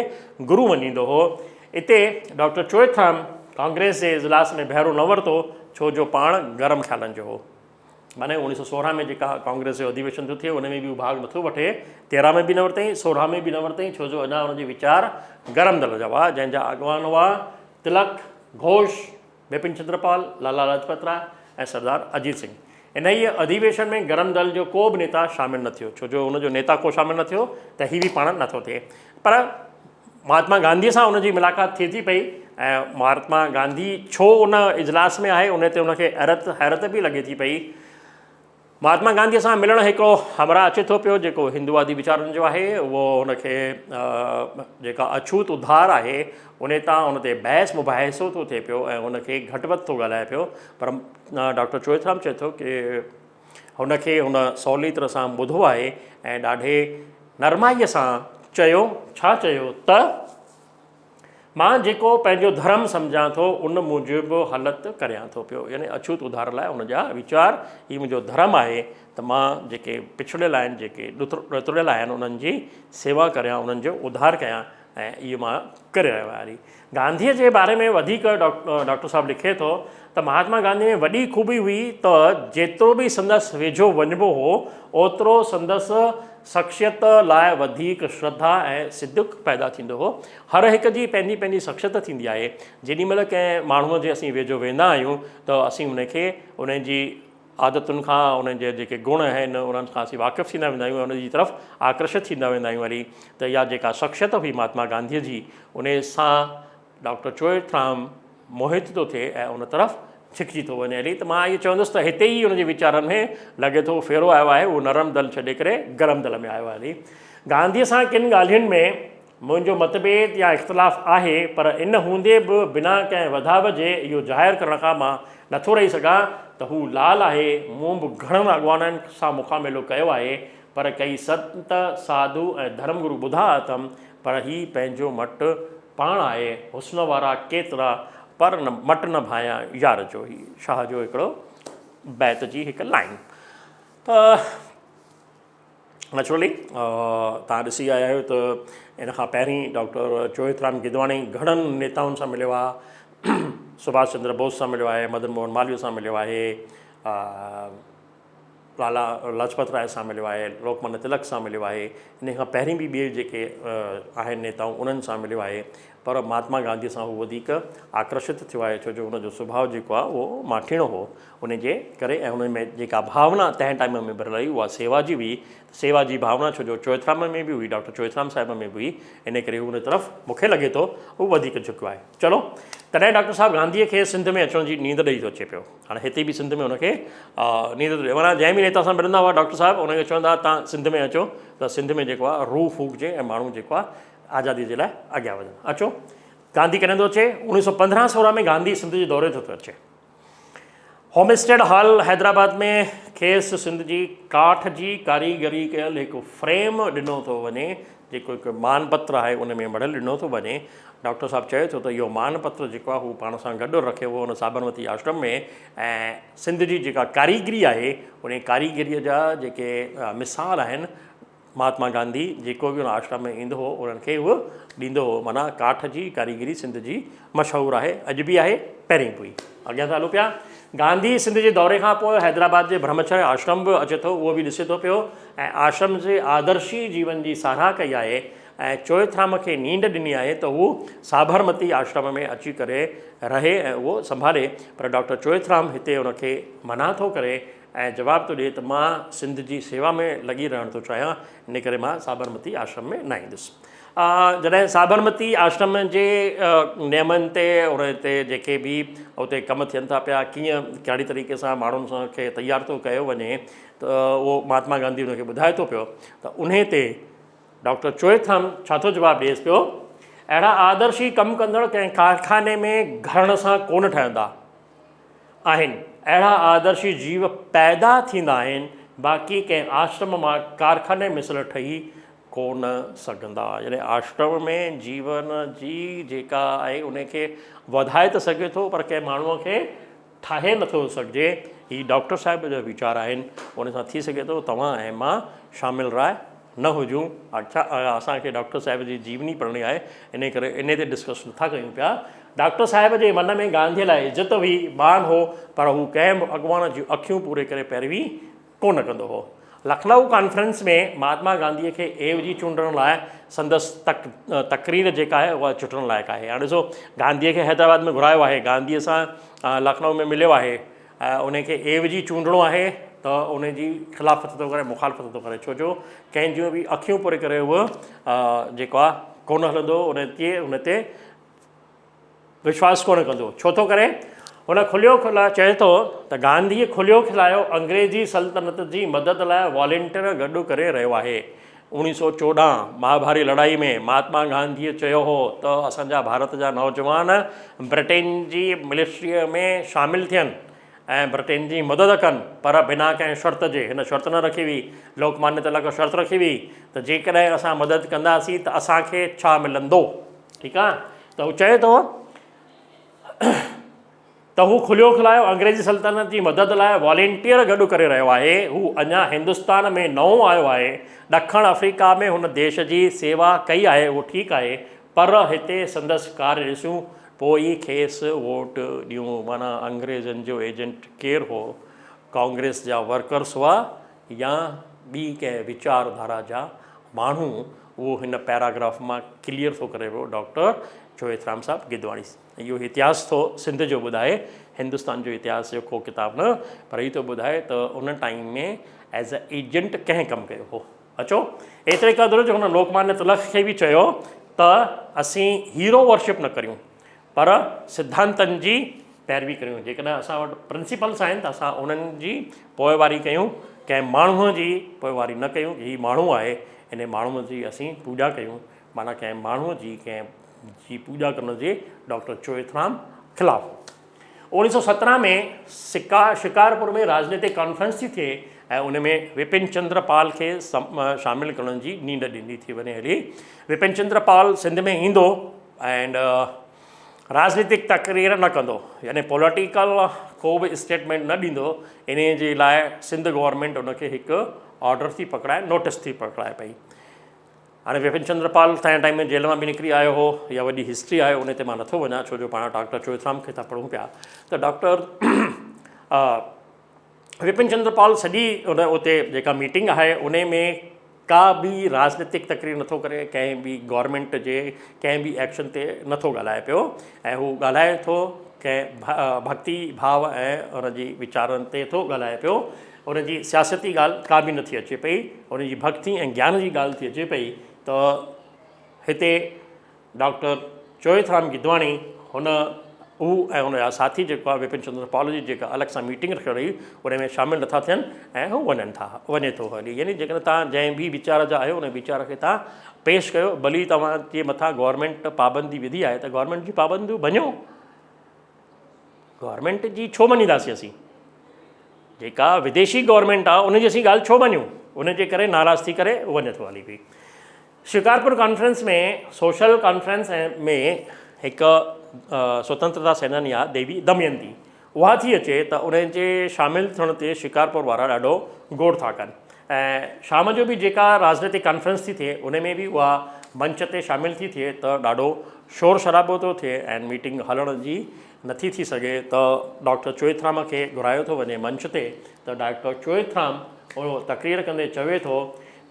گرو مڃيندو هو. اتي ڊاڪٽر چوئٿرام ڪانگريس جي اجلاس ۾ بهرو نه ورتو ڇو جو پاڻ گرم خيالن جو هو. معني 1916 ۾ جيڪا ڪانگريس جو اڌيويشن ٿيو ٿئي ان ۾ به هو ڀاڳ نٿو وٺي، 13 ۾ به نه ورتائين، 16 ۾ به نه ورتائين ڇو جو اڃا ان جي ويچار گرم دل جا هئا جنهن جا اڳواڻ هئا تلڪ، گهوش، بپن چندر پال، لالا لاجپت راء ۽ سردار اجيت سنگهه. انهيء اڌيويشن ۾ گرم دل جو ڪو به نيتا شامل نه ٿيو، ڇو جو ان جو نيتا ڪو شامل نه ٿيو ته هي به پاڻ نٿو ٿئي. پر مهاتما گانڌيء سان ان جي ملاقات ٿئي ٿي پئي ۽ مهاتما گانڌي ڇو ان اجلاس ۾ آهي ان تي ان کي حيرت حيرت به لڳي ٿي پئي. مهاتما گانڌيء سان ملڻ هڪڙو همراهه اچي ٿو پيو جيڪو هندووادي ويچارن جو آهي اهو هن کي جيڪا اڇوت اڌار آهي ان تان ان تي بحث مباحثو ٿو ٿئي پيو ۽ هن کي گهٽ وڌ ٿو ڳالهائي پيو پر ڊاڪٽر چوئٿرام چئي ٿو ڪي هن کي هن سولي طرح سان ٻڌو آهي ۽ ڏاڍي نرمائيء سان چيو ڇا چيو ته مان جيڪو پنهنجو ڌرم سمجهان ٿو ان موجب هلت ڪريان ٿو پيو يعني اڇوت اڌار لاء ان جا ويچار هي منهنجو ڌرم آهي ته مان جيڪي پڇڙيل آهن جيڪي ڏتڙيل آهن انهن جي سيوا ڪريان انهن جو اڌار ڪيان ۽ اهو مان ڪري رهيو آهيان. گانڌيء جي باري ۾ وڌيڪ ڊاڪٽر صاحب لکي ٿو ته مهاتما گانڌي ۾ وڏي خوبي هئي ته جيترو به سندس ويجهو وڃبو هو اوترو سندس شخصيت لاء وڌيڪ شرڌا ۽ صدق پيدا ٿيندو هو. هر هڪ جي پنهنجي پنهنجي شخصيت ٿيندي آهي. جيڏي مهل ڪنهن ماڻهوء جي اسين ويجهو ويندا آهيون ته اسين ان کي ان جي عادتن کان انهن جي جيڪي گڻ آهن انهن کان اسين واقف ٿيندا ويندا آهيون ۽ ان جي طرف آڪرشت ٿيندا ويندا آهيون وري ته اها جيڪا شخصيت هئي مهاتما گانڌيء جي ان سان ڊاڪٽر چوئٿرام موهت ٿو ٿئي ۽ ان طرف ڇڪجي ٿو وڃي هلي ته مان اهو چوندس ته هتي ئي ان جي ويچارن ۾ لڳي ٿو ڦيرو آيو آهي اهو نرم دل ڇڏي ڪري گرم دل ۾ آيو آهي هلي گانڌيء سان ڪن ڳالهين ۾ منهنجو متڀيد يا اختلاف آهي، پر ان هوندي به بنا ڪنهن وڌاء جي اهو ظاهر ڪرڻ کان مان نٿو رهي سگهان ته هو لال آهي. مون به گهڻن اڳواڻن سان مکاميلو ڪيو آهي، پر ڪئي سنت، ساڌو ۽ ڌرم گرو ٻڌا اٿم، پر هي پنهنجو مٽ پاڻ آهي. حسن وارا ڪيترا، پر مٽ نه ڀانيان يار جو. هي شاهه جو هڪڙو بيت جي هڪ لائين ته. نيچرلي توهان ڏسي آيا آهيو ته ان کان پهرين ڊاڪٽر چوئٿرام گدواڻي گهڻن نيتائن سان مليو آهي سڀاش چندر بوس سان مليو آهي مدن موهن مالويه سان مليو آهي لالا لاجپت راء سان مليو آهي لوڪمانيه تلڪ سان مليو آهي ان کان پهرين به ٻئي جيڪي آهن نيتائون انهن سان مليو آهي پر مهاتما گانڌي سان هو وڌيڪ آڪرشت ٿيو آهي ڇو جو هن جو سڀاء جيڪو آهي اهو ماٺيڻو هو ان جي ڪري ۽ ان ۾ جيڪا ڀاونا تنهن ٽائيم ۾ ڀريل هئي اها سيوا جي هئي سيوا جي ڀاونا ڇو جو چوئٿرام ۾ به هئي ڊاڪٽر چوئٿرام صاحب ۾ به هئي ان ڪري هو ان طرف مون کي لڳي ٿو هو وڌيڪ جهڪيو آهي چلو تڏهن ڊاڪٽر صاحب گانڌيء کي سنڌ ۾ اچڻ جي نيند ڏئي ٿو اچي پيو هاڻي هتي به سنڌ ۾ هن کي نيند ٿو ڏئي معنيٰ جنهن به نيتا سان ملندا هئا ڊاڪٽر صاحب ان کي چوندا هئا تان سنڌ ۾ اچو ته سنڌ ۾ جيڪو آهي روح ڦوڪجي ۽ ماڻهو جيڪو آهي آزادي جي لاء اڳيان وڌن اچو گانڌي ڪڏهن ٿو اچي 1915 16 ۾ گانڌي سنڌ جي دوري تي ٿو اچي هوم اسٽيڊ هال حيدرآباد ۾ کيس سنڌ جي ڪاٺ جي ڪاريگري ڪيل هڪ فريم ڏنو ٿو وڃي جيڪو هڪ مان پتر آهي ان ۾ مڙهيل ڏنو ٿو وڃي. ڊاڪٽر صاحب چئي ٿو ته اهو مان پتر جيڪو آهي هو پاڻ سان گڏ رکيو هو ان سابرمتي آشرم ۾ ۽ سنڌ جي جيڪا ڪاريگري آهي ان ڪاريگري جا جيڪي مثال آهن مهاتما گانڌي جيڪو به ان آشرم ۾ ايندو هو انهن کي اهو ڏيندو هو معنيٰ ڪاٺ جي ڪاريگري سنڌ جي مشهور آهي اڄ به آهي پهرين به هئي اڳيان ٿا هلون پيا گانڌي سنڌ جي دوري کان پوء حيدرآباد جي برهمچري آشرم به اچي ٿو اهو به ڏسي ٿو پيو ۽ آشرم جي آدرشي جيون جي ساراهه ڪئي آهي ۽ چوئٿرام کي نينڍ ڏني آهي ته هو ساڀرمتي آشرم ۾ اچي ڪري رهي ۽ اهو سنڀالي پر ڊاڪٽر چوئٿرام هتي ان کي منع ٿو ڪري ۽ جواب ٿو ڏئي ته مان سنڌ جي سيوا ۾ لڳي رهڻ ٿو چاهيان، ان ڪري مان سابرمتي آشرم ۾ نه ايندس. جڏهن سابرمتي آشرم جي نيمن تي ان تي جيڪي به اتي ڪم ٿين ٿا پيا، ڪيئن ڪهڙي طريقي سان ماڻهن سان کي تيار ٿو ڪيو وڃي ته اهو مهاتما گانڌي ان کي ٻڌائي ٿو پيو ته انهي تي ڊاڪٽر چوئٿرام ڇا ٿو جواب ڏئيس پيو، اهڙا آدرشي ڪم ڪندڙ ڪنهن ڪارخاني ۾ گهڙڻ سان ڪونه ٺهندا. آهن. اهڙا آدرشي جيو پيدا ٿيندا آهن، باقي ڪنهن آشرم مان ڪارخاني مثل ٺهي ڪو نه سگهندا. يعني آشرم ۾ جيون جي جيڪا آهي ان کي وڌائي ته سگهي ٿو پر ڪنهن ماڻهوء کي ٺاهي نه ٿو سگهجي. هي ڊاڪٽر صاحب جا ويچار آهن. ان سان ٿي سگهي ٿو توهان ۽ مان شامل راء نه هجون. اڇا اسان کي ڊاڪٽر صاحب جي جيوني پڙهڻي آهي انهي ڪري انهي تي ڊسڪس نٿا ڪيون پيا. ڊاڪٽر صاحب جي من ۾ گانڌيء لاء عزت هئي، مان هو، پر هو ڪنهن به اڳواڻ جون اکيون پوري ڪري پيروي ڪونه ڪندو هو. لکنؤ ڪانفرنس ۾ مهاتما گانڌيء کي عيوضي چونڊڻ لاء سندس تقرير جيڪا آهي اها چٽڻ لائق آهي. هاڻي ڏسو گانڌيء کي حيدرآباد ۾ گهرايو آهي، گانڌيء سان لکنؤ ۾ مليو آهي، ان کي عيوضي چونڊڻو آهي ته ان جي خلافت ٿو ڪري، مخالفت ٿو ڪري، ڇو جو ڪنهن جون به اکيون پوري ڪري هو جيڪو آهي ڪونه هلندو، ان تي وشواس ڪونه ڪندو. ڇو ٿو ڪري؟ هن کليو کلايو چئي ٿو ته گانڌيء کليو کلايو انگريزي سلطنت جي مدد لاء والنٽيئر گڏ ڪري رهيو آهي. 1914 مهاڀاري لڙائي ۾ مهاتما گانڌيء چيو هو ته اسان جا ڀارت جا نوجوان برٽين جي ملٽريء ۾ شامل ٿين ۽ برٽين جي مدد ڪن پر بنا ڪنهن شرط جي. هن شرط نه رکي هئي. لوڪمانيه تلڪ شرط رکي هئي ته جيڪڏهن اسان مدد ڪنداسين ته اسان کي ڇا ملندو؟ ٺيڪ آ ته هو چئي ٿو ته هو کليو کلايو انگريزي سلطنت جي مدد لاء والنٽيئر گڏ ڪري رهيو آهي. هو اڃا هندستان ۾ نئون آيو آهي. ڏکڻ آفريڪا ۾ هن ديش جي سيوا ڪئي آهي اهو ٺيڪ آهي پر هتي سندس ڪاري ڏسون پوء ئي کيس ووٽ ڏيون. معنيٰ انگريزن جو ايجنٽ ڪير هو؟ ڪانگريس جا ورڪرس هئا يا ٻي ڪنهن ويچار ڌارا جا ماڻهو؟ اهو هن پيراگراف مان ڪليئر ٿو ڪري پيو ڊاڪٽر چوئٿرام صاحب گدواڻي. اهو اتهاس ٿو سنڌ جو ٻڌائي، هندستان جو اتهاس جو ڪو ڪتاب نه، پر هي ٿو ٻڌائي ته ان ٽائيم ۾ ايز اي ايجنٽ ڪنهن ڪم ڪيو هو. اچو ايتري قدر جو هن لوڪمانيه تلڪ کي به چيو ته اسين هيرو ورشپ نه ڪريون پر سڌانتن جي پيروي ڪريون. جيڪڏهن اسان وٽ پرنسپلس آهن ته اسان انهن جي پوئواري ڪيون، ڪنهن ماڻهوء جي پوئواري نه ڪيون ڪي هي ماڻهو آهي انهي ماڻهوء جي اسين پوڄا ڪيون. معنيٰ ڪنهن ماڻهوء جي ڪنهن جي پوڄا ڪرڻ جي ڊاڪٽر چوئٿرام خلاف هو. 1917 ۾ سڪا شڪارپور ۾ راڄنيتڪ ڪانفرنس ٿي ٿئي ۽ ان ۾ وپن چندر پال کي شامل ڪرڻ جي نينڍ ڏني ٿي وڃي هلي. وپن چندر پال سنڌ ۾ ايندو ۽ راڄنيتڪ تقرير نه ڪندو يعني پوليٽيڪل ڪو به اسٽيٽمينٽ نه ڏيندو. انهيء جي لاء سنڌ گورنمينٽ ان کي هڪ آرڊر ٿي پڪڙائي، نوٽس ٿي پڪڙائي پئي. هاڻي وپن چندر پال تنهن ٽائيم ۾ جيل مان به نڪري آيو هو. اها وڏي هسٽري آهي ان تي مان نٿو وڃان ڇو جو پاڻ ڊاڪٽر چوئٿرام کي ٿا پڙهون پيا ته ڊاڪٽر وپن چندر پال سڄي ان اتي جيڪا ميٽنگ آهي ان ۾ ڪا به راجنيتڪ تقرير نٿو ڪري ڪنهن به گورنمينٽ جي ڪنهن به ايڪشن تي نٿو ڳالهائي پيو ۽ هو ڳالهائي ٿو ڪنهن ڀڳتي ڀاو ۽ ان جي ويچارن تي ٿو ڳالهائي پيو. ان جي سياستي ڳالهه ڪا به نٿي اچي پئي، ان جي ڀڳتي ۽ گيان جي ڳالهه ٿي اچي پئي ته هتي ڊاڪٽر چوئٿرام گدواڻي هن هو ۽ هن جا ساٿي جيڪو آهي وپن چندر پال جي جيڪا الڳ سان ميٽنگ رکيل هئي ان ۾ شامل نٿا ٿين ۽ هو وڃن ٿا وڃي ٿو هلي يعني جيڪڏهن توهان جنهن به ويچار جا آهيو ان ويچار کي توهان پيش ڪيو ڀلي توهان جي مٿان گورنمينٽ پابندي وڌي آهي ته گورنمينٽ جي پابنديون ڀڃو. گورنمينٽ جي ڇو مڃينداسين اسين؟ جيڪا وديشي گورنمينٽ آ ان جي اسين ڳالهه ڇو مڃون؟ ان جي ڪري ناراض ٿي ڪري وڃي ٿو هلي پئي. شڪارپور ڪانفرنس ۾ سوشل ڪانفرنس ۾ هڪ سوتنترتا سيناني آ ديوي دمينتي اها ٿي اچي ته ان جي شامل ٿيڻ تي شڪارپور وارا ڏاڍو گوڙ ٿا ڪن ۽ شام جو به جيڪا راجنيتڪ ڪانفرنس ٿي ٿئي ان ۾ به اها منچ تي شامل ٿي ٿئي ته ڏاڍو شور شرابو ٿو ٿئي ۽ ميٽنگ هلڻ جي نٿي ٿي سگهي ته ڊاڪٽر چوئٿرام کي گهرايو ٿو وڃي منچ تي ته ڊاڪٽر چوئٿرام اهو تقرير ڪندي چوي ٿو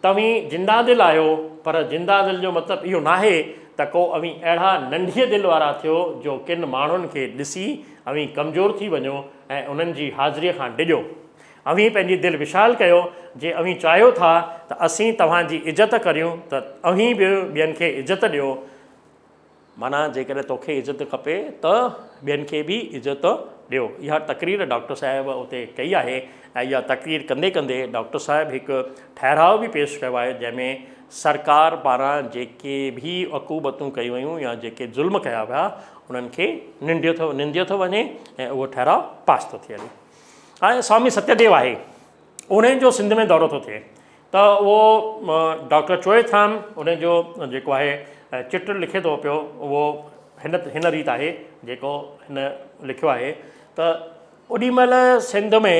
توهين زنده دل آهيو پر زنده دل جو مطلب اهو ناهي ته ڪو اوهين اهڙا ننڍيء دل وارا ٿيو جو ڪن ماڻهن کي ڏسي اوهين ڪمزور ٿي وڃو ۽ انهن جي حاضريء کان ڊڄو. اوهين پنهنجي دل وشال ڪيو، جي اوهين چاهيو ٿا ته اسين توهان جي عزت ڪريون ته اوهين به ٻين کي عزت ڏيو. معنيٰ جيڪڏهن توکي عزت کپي ته ٻين کي به عزت ڏيو. اها تقرير ڊاڪٽر صاحب اتي ڪئي آهي ۽ اها تقرير ڪندي ڪندي ڊاڪٽر صاحب هڪ ٺهراء به پيش ڪيو آهي جنهن ۾ سرڪار پاران جيڪي به عقوبتون ڪيون ويون يا جيڪي ظلم ڪيا ويا انهن کي ننديو ٿو ننديو ٿو وڃي ۽ اهو ٺهراء پاس ٿو ٿئي هلي. هاڻي سوامي ستيه ديو آهي انهن جو سنڌ ۾ دورو ٿو ٿئي ته اهو ڊاڪٽر چوئٿرام ان جو جيڪو آهي چٽ لکي ٿو پيو اهو هن هن ريت آهي جيڪو هن لکيو آهي ته اوڏي مهل سنڌ ۾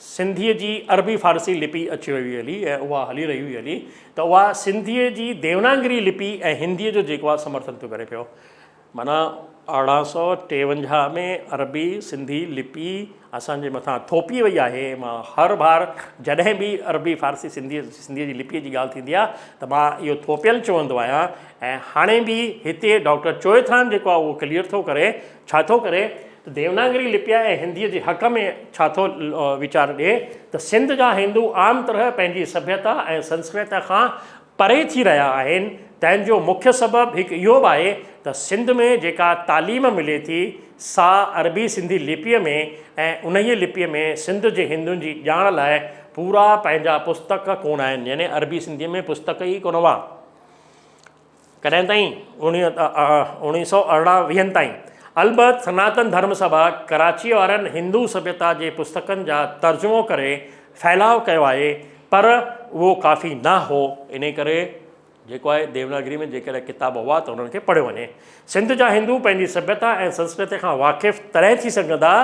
سنڌيء جي عربي فارسي لپي اچي وئي هئي هلي ۽ اها هلي رهي هئي هلي ته اها سنڌيء جي ديوناگري لپي ۽ هنديء جو جيڪو آهي سمرٿن ٿو ڪري پيو معنيٰ 1853 ۾ عربي سنڌي لپي اسان جي مٿان ٿوپي وئي آهي. مان هر بار جڏهن به عربي فارسي سنڌي سنڌيء جي لپيء جي ڳالهه ٿيندي آهي ته مان اهو ٿوپيل چوندو آهيان ۽ هاڻي به هتي ڊاڪٽر چوئٿرام جيڪو آهي اهو ڪليئر ٿو ڪري ڇا ٿو ڪري ته ديوناگري لپيء ۽ هنديء جي حق ۾ ڇا ٿو ويچار ڏئي ته سنڌ جا هندو عام طرح پنهنجي سڀيتا ۽ سنسڪرت کان پري ٿي رهيا آهن، تنهن جو مکيه سبب هڪ اهو به آهي ته سنڌ ۾ جيڪا تعليم ملي ٿي، سا عربي سنڌي لپيء ۾ ۽ انهيء لپيء ۾ سنڌ جي هندن جي ڄاڻ لاء پورا پنهنجا پستڪ ڪونه آهن، يعني عربي سنڌيء ۾ پستڪ ئي ڪونه هئا. ڪڏهن تائين؟ 1918 ويهن تائين. البت سناتن ڌرم سڀا ڪراچيء وارن هندو سڀيتا جي پستڪن جا ترجمو ڪري ڦهلاء ڪيو آهي، پر اهو ڪافي نه هو، انهي ڪري جيڪو آهي ديوناگري ۾ جيڪڏهن ڪتاب هئا ته انهن کي پڙهيو وڃي. سنڌ جا هندو پنهنجي سڀيتا ۽ سنسڪرتي کان واقف تڏهن ٿي سگهندا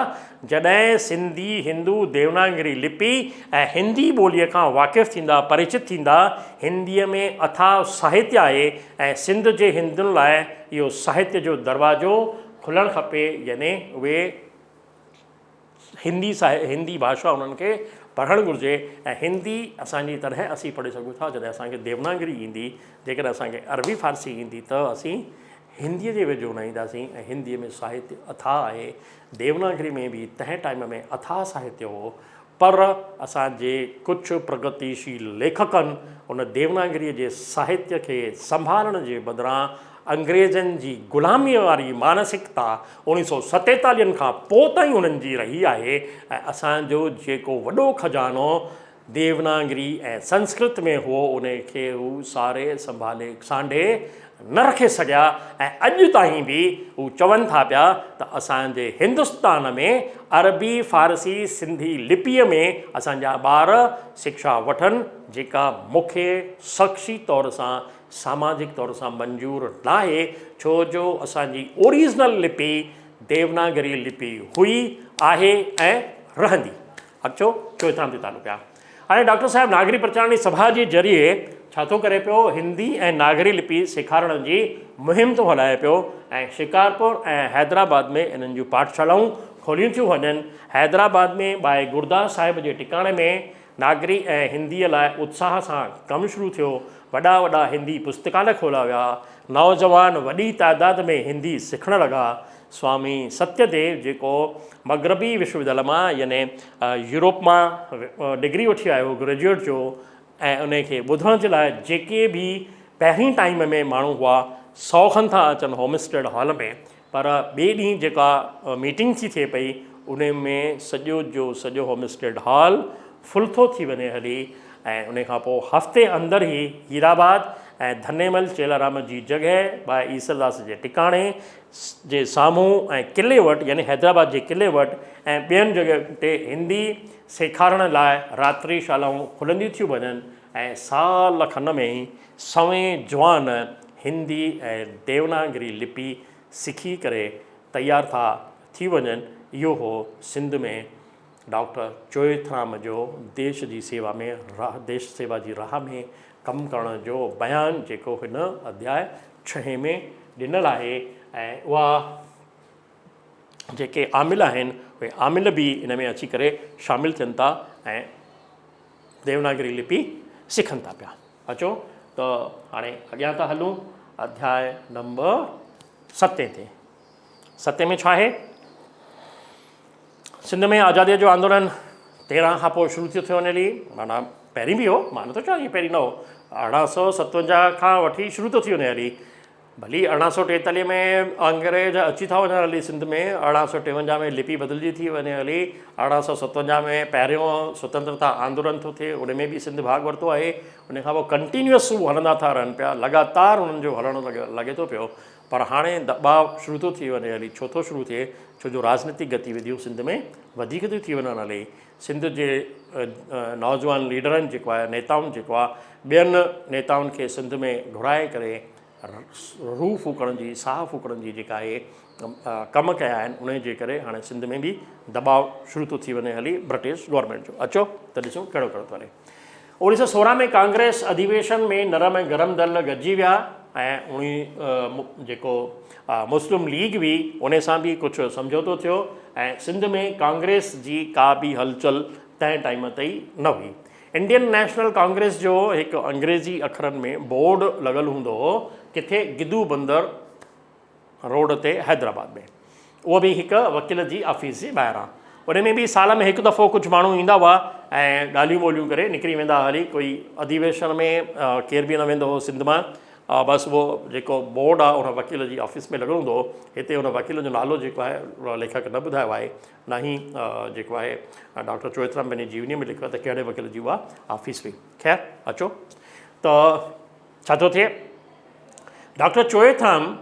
جڏهن سنڌي هندو ديوناگري لپي ۽ هندي ٻوليء کان واقف ٿيندا، پريچت ٿيندا. هنديء ۾ اٿاهه ساهتيه آهي ۽ سنڌ جي هندن لاء اهو ساهتيه جو دروازو کلڻ کپي يعني اهي هندي هندي ڀاشا انهن کي پڙهڻ گهرجي ۽ هندي اسان جي تڏهن اسين پڙهي سگهون ٿا جڏهن اسان کي ديوناگري ايندي جيڪڏهن اسان کي عربي فارسي ايندي ته اسين هنديء جي ويجهو نه اينداسين ۽ هنديء ۾ ساهتيه اٿاهه آهي ديوناگري ۾ به تنهن ٽائيم ۾ اٿاهه ساهتيه هو پر اسان جي ڪجهه پرگتيشيل ليکڪن ان ديوناگريء جي ساهتيه کي سنڀالڻ جي بدران انگريزن جي غلاميء واري مانسڪتا اوڻيهه سئو ستيتاليهن کان پوء تائين انهن جي رهي آهي ۽ اسان جو جيڪو وڏو خزانو ديوناگري ۽ سنسڪرت ۾ هئو ان کي هو ساري سنڀالي سانڍي نه رکي سگهيا ۽ اڄ تائين به هو چون ٿا پيا ته اسان جي هندستان ۾ عربي فارسي سنڌي لپيء ۾ اسان جا ٻار شڪشا وٺن جيڪا مون کي شخصي طور سان ساماجڪ طور سان منظور ناهي ڇو جو اسان جي اوريجنل لپي ديوناگري لپي هئي آهي ۽ رهندي. اچو چوئٿرام تي تعلق آهي. هاڻي ڊاڪٽر صاحب ناگري پرچارڻي سڀا جي ذريعي ڇا ٿو ڪري پيو هندي ۽ ناگري لپي سيکارڻ جي مهم ٿو هلائي پيو ۽ شڪارپور ۽ حيدرآباد ۾ انهن جون پاٺشالائون کوليون ٿيون وڃن. حيدرآباد ۾ ٻائي گرداس صاحب جي ٽڪاڻي ۾ ناگري ۽ هنديء لاء اتساهه سان ڪم شروع ٿيو. وڏا وڏا هندي پستڪاليه کوليا ويا. نوجوان وڏي تعداد ۾ هندي سکڻ لڳا. سوامي ستيه ديو جيڪو مغربي وشو ودياليه مان يعني يورپ مان ڊگري وٺي آيو هو گريجوئيٽ جو ۽ ان کي ٻڌڻ جي لاء جيڪي به پهرين ٽائيم ۾ ماڻهو هئا سئو کن ٿا اچن هوم اسٽيڊ هال ۾ پر ٻئي ڏينهن جيڪا ميٽنگ ٿي ٿئي پئي ان ۾ سڄو جو سڄو هوم اسٽيڊ هال فل ٿو ٿي وڃي هلي ۽ ان کان پوء هفتي اندر ئي هيرآباد ۽ ڌنيمل چيلارام جي جڳهه ڀائي ايسرداس جي ٽڪاڻي جي سامهون ۽ قلعي وٽ يعني حيدرآباد جي قلعي وٽ ۽ ٻين جڳهين تي هندي سيکارڻ لاء راتري شالائون کلنديون ٿيون وڃن ۽ سال کن ۾ ئي سوين جوان هندي ۽ ديوناگري لپي سکي ڪري تيار ٿا ٿي وڃن. اهو هو سنڌ ۾ ڊاڪٽر چوئٿرام جو ديش جي سيوا ۾ ديش سيوا جي راهه ۾ ڪم ڪرڻ جو بيان جيڪو هن اڌياء ڇهين ۾ ڏنل آهي ۽ اها جيڪي عامل آهن اهي عامل به ان ۾ اچي ڪري شامل ٿين ٿا ۽ ديوناگري لپي سکن ٿا پيا. اچو ته هاڻي اڳيان ٿا هلون اڌياء نمبر ستين تي. ستين ۾ ڇا آهي؟ سنڌ ۾ آزاديء جو آندولن 13 کان پوء شروع ٿيو ٿيو وڃي هلي معنيٰ پهرين به هو مان نٿو چوان ائين پهرين نه هو 1857 کان وٺي شروع ٿو ٿي وڃي هلي ڀلي 1843 ۾ انگريز اچي ٿا وڃن هلي سنڌ ۾ 1853 ۾ لپي بدلجي ٿي وڃي هلي 1857 ۾ پهريون سوتنترتا آندولن ٿو ٿئي ان ۾ به سنڌ ڀاڳ ورتو آهي ان کان پوء ڪنٽينيوس هو هلندا ٿا رهن پيا لڳاتار انهن جو هلڻ لڳي ٿو پيو پر هاڻي دٻاء شروع ٿو ٿي وڃي هلي، ڇو ٿو شروع ٿئي؟ ڇو جو راڄنيتڪ گتيوڌيون سنڌ ۾ وڌيڪ ٿيون ٿي وڃن هلي. سنڌ جي نوجوان ليڊرن جيڪو آهي نيتائن جيڪو آهي ٻين نيتائن کي سنڌ ۾ گهرائي ڪري روح ڦوڪڻ جي ساهه ڦوڪڻ جي جيڪا آهي ڪم ڪيا آهن انهي جي ڪري هاڻي سنڌ ۾ به دٻاء شروع ٿو ٿي وڃي هلي برٽش گورنمينٽ جو. اچو ته ڏسون ڪهڙو ڪهڙو ٿو هلي. 1916 ۾ ڪانگريس اڌيويشن ۾ نرم ۽ گرم دل گڏجي ويا ۽ اوڻي جيڪو مسلم ليگ هئي ان سان به ڪجهه سمجهوتو ٿيو ۽ سنڌ ۾ ڪانگريس جي ڪا به هلچل تنهن ٽائيم تائين نه هئي. انڊين نيشنل ڪانگريس جو هڪ انگريزي اکرن ۾ بورڊ لڳل هوندو هو ڪٿي گدو بندر روڊ تي حيدرآباد ۾ اهو به هڪ وڪيل جي آفيس جي ٻاهران ان ۾ به سال ۾ هڪ دفعو ڪجهه ماڻهو ايندا هئا ۽ ڳالهيون ٻولهيون ڪري نڪري ويندا هلي ڪوئي اڌيويشن ۾ ڪير به نه ويندو هو سنڌ مان بس اهو جيڪو بورڊ آهي ان وڪيل جي آفيس ۾ لڳل هوندو هو هتي ان وڪيل جو نالو جيڪو آهي ليکڪ نه ٻڌايو آهي نه ئي جيڪو آهي ڊاڪٽر چوئٿرام پنهنجي جيوني ۾ لکيو آهي ته ڪهڙي وڪيل جي اها آفيس هئي خير اچو ته ڇا ٿو ٿئي؟ ڊاڪٽر چوئٿرام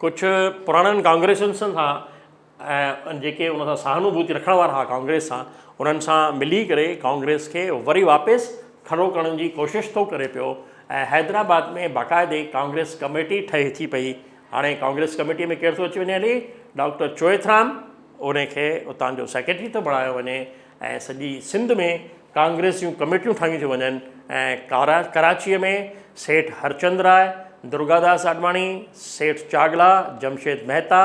ڪجهه پراڻن ڪانگريسين سان ۽ جيڪي ان سان سهانوڀوتي رکڻ وارا هئا ڪانگريس سان انهن سان ملي ڪري ڪانگريس کي وري واپس کڙو ڪرڻ جي ڪوشش ٿو ڪري پيو ۽ حيدرآباد ۾ باقاعدي ڪانگريس ڪميٽي ٺهي ٿي پئي. هاڻي ڪانگريس ڪميٽيء ۾ ڪير ٿو اچي وڃي هلي؟ ڊاڪٽر چوئٿرام، ان کي اتان جو سيڪريٽري ٿو بڻايو وڃي ۽ سڄي سنڌ ۾ ڪانگريس جون ڪميٽيون ٺاهيون ٿيون وڃن ۽ ڪراچيء ۾ سيٺ هرچند راء، درگاداس آڏواڻي، سيٺ چاڳلا، جمشيد مهتا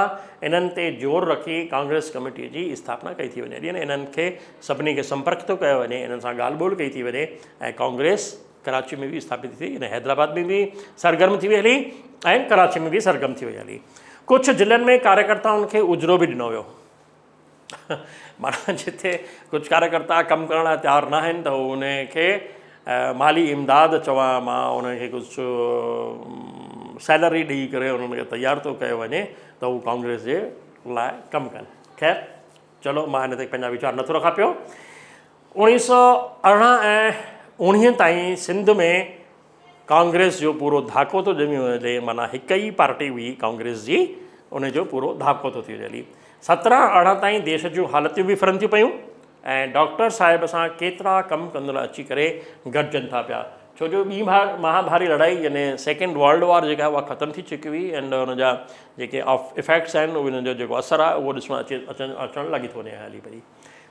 انهن تي زور رکي ڪانگريس ڪميٽيء جي اسٿاپنا ڪئي ٿي وڃي. يعني انهن کي سڀني کي سمپرڪ ٿو ڪيو وڃي، انهن سان ڳالهه ٻولهه ڪئي ٿي وڃي ۽ ڪانگريس ڪراچي ۾ به اسٿاپت ٿي يعني حيدرآباد ۾ به سرگرم ٿي وئي هلي ۽ ڪراچي ۾ به سرگرم ٿي وئي هلي. ڪجهه ضلعن ۾ ڪاريڪرتائن کي اجرو به ڏنو ويو. معنيٰ جتي ڪجهه ڪاريڪرتا ڪم ڪرڻ لاء تيار نه آهن ته ان کي مالي امداد چوان مان انهن کي ڪجهه سيلري ڏئي ڪري انهن کي تيار ٿو ڪيو وڃي ته هو ڪانگريس جي لاء ڪم ڪن. خير چلو مان هن تي پنهنجا ويچار نٿو رکان پيو. 1918 ۽ اوڻيهه تائين سنڌ ۾ ڪانگريس جو پورو ڌاڪو ٿو ڄمي وڃي معنيٰ هڪ ئي پارٽي هئي ڪانگريس جي ان جو پورو ڌاڪو ٿو ٿي وڃي. 17 18 تائين ديش جون حالتيون به ڦرن ٿيون پيون ۽ ڊاڪٽر صاحب سان ڪيترا ڪم ڪندڙ اچي ڪري گڏجن ٿا پيا ڇو جو ٻي مهاڀاري لڙائي يعني سيڪنڊ ورلڊ وار جيڪا اها ختم ٿي چڪي هئي ۽ ان جا جيڪي افيڪٽس آهن ان جو جيڪو اثر آهي اهو ڏسڻ اچي اچڻ لڳي ٿو وڃي هلي پئي.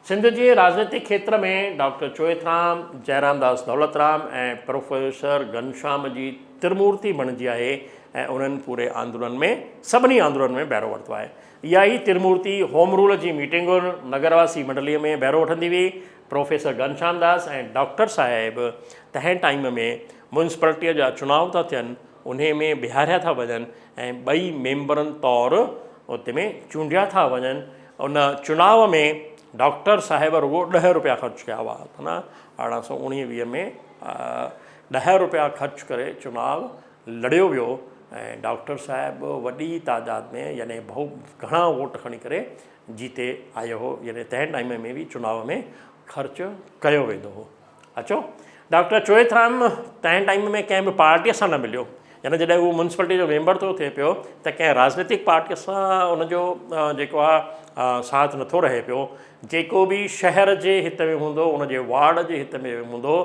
سنڌ جي راڄنيتڪ کيتر ۾ ڊاڪٽر چوئٿرام، جئرامداس دولترام ۽ پروفيسر گهنشام جي ترمورتي بڻجي آهي ۽ انهن پوري آندولن ۾ سڀني آندولن ۾ بهرو ورتو آهي. اها ئي ترمورتي هوم رول جي ميٽنگن، نگرواسي منڊليء ۾ بهرو وٺندي هئي. پروفيسر گهنشام داس ۽ ڊاڪٽر صاحب تنهن ٽائيم ۾ ميونسپلٽيء جا چناء ٿا ٿين، انهي ۾ بيهاريا ٿا وڃن ۽ ٻئي ميمبرن طور اتي ۾ چونڊيا ٿا وڃن. ان چناء ۾ ڊاڪٽر صاحب رڳو ڏهه روپيا خرچ ڪيا هئا معنيٰ 1819 ويهه ۾ ڏهه روپيا خرچ ڪري چناء لڙيو ويو ۽ ڊاڪٽر صاحب وڏي تعداد ۾ يعني بهو گهڻا ووٽ کڻي ڪري جيتي آيو هو يعني تنهن ٽائيم ۾ به چناء ۾ خرچ ڪيو ويندو هو. اچو ڊاڪٽر چوئٿرام تنهن ٽائيم ۾ ڪنهن به پارٽيء سان نه مليو يعني جڏهن هو ميونسپلٽي جو ميمبر ٿو ٿئي پيو ته ڪنهن راجنيتڪ پارٽيء سان ان جو جيڪو آهي ساٿ نٿو رهي پيو جيڪو به شهر جي هت ۾ هوندو ان جي وارڊ جي هت ۾ هوندو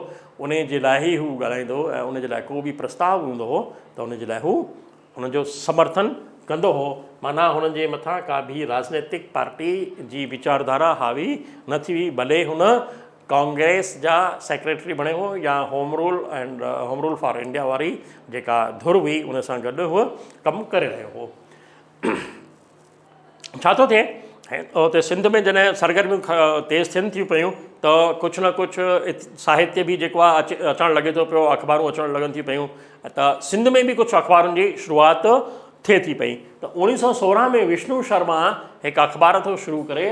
ان جي لاء ئي هو ڳالهائيندو ۽ ان جي لاء ڪو به پرستاو هوندو هو ته ان جي لاء هو ان جو سمرٿن ڪندو هو معنيٰ هن جي مٿان ڪا به راجنيتڪ پارٽي جي ويچارڌارا حاوي نه ٿي هئي ڀلي هن ڪانگريس جا سيڪريٽري بڻيو هو يا home rule and home rule for India واري جيڪا ڌر هئي ان سان گڏ هو ڪم ڪري رهيو هو. ڇا ٿو ٿئي اتي سنڌ ۾ جڏهن سرگرميون تيز ٿين ٿيون پيون ته ڪجهه نه ڪجهه ساهتيه به جيڪو آهي اچي اچڻ لڳي ٿو پيو اخبارون اچڻ لڳن ٿيون پيون ته سنڌ ۾ به ڪجهه اخبارن جي شروعات ٿئي ٿي پئي ته 1916 ۾ وشنو شرما هڪ اخبار ٿو شروع ڪري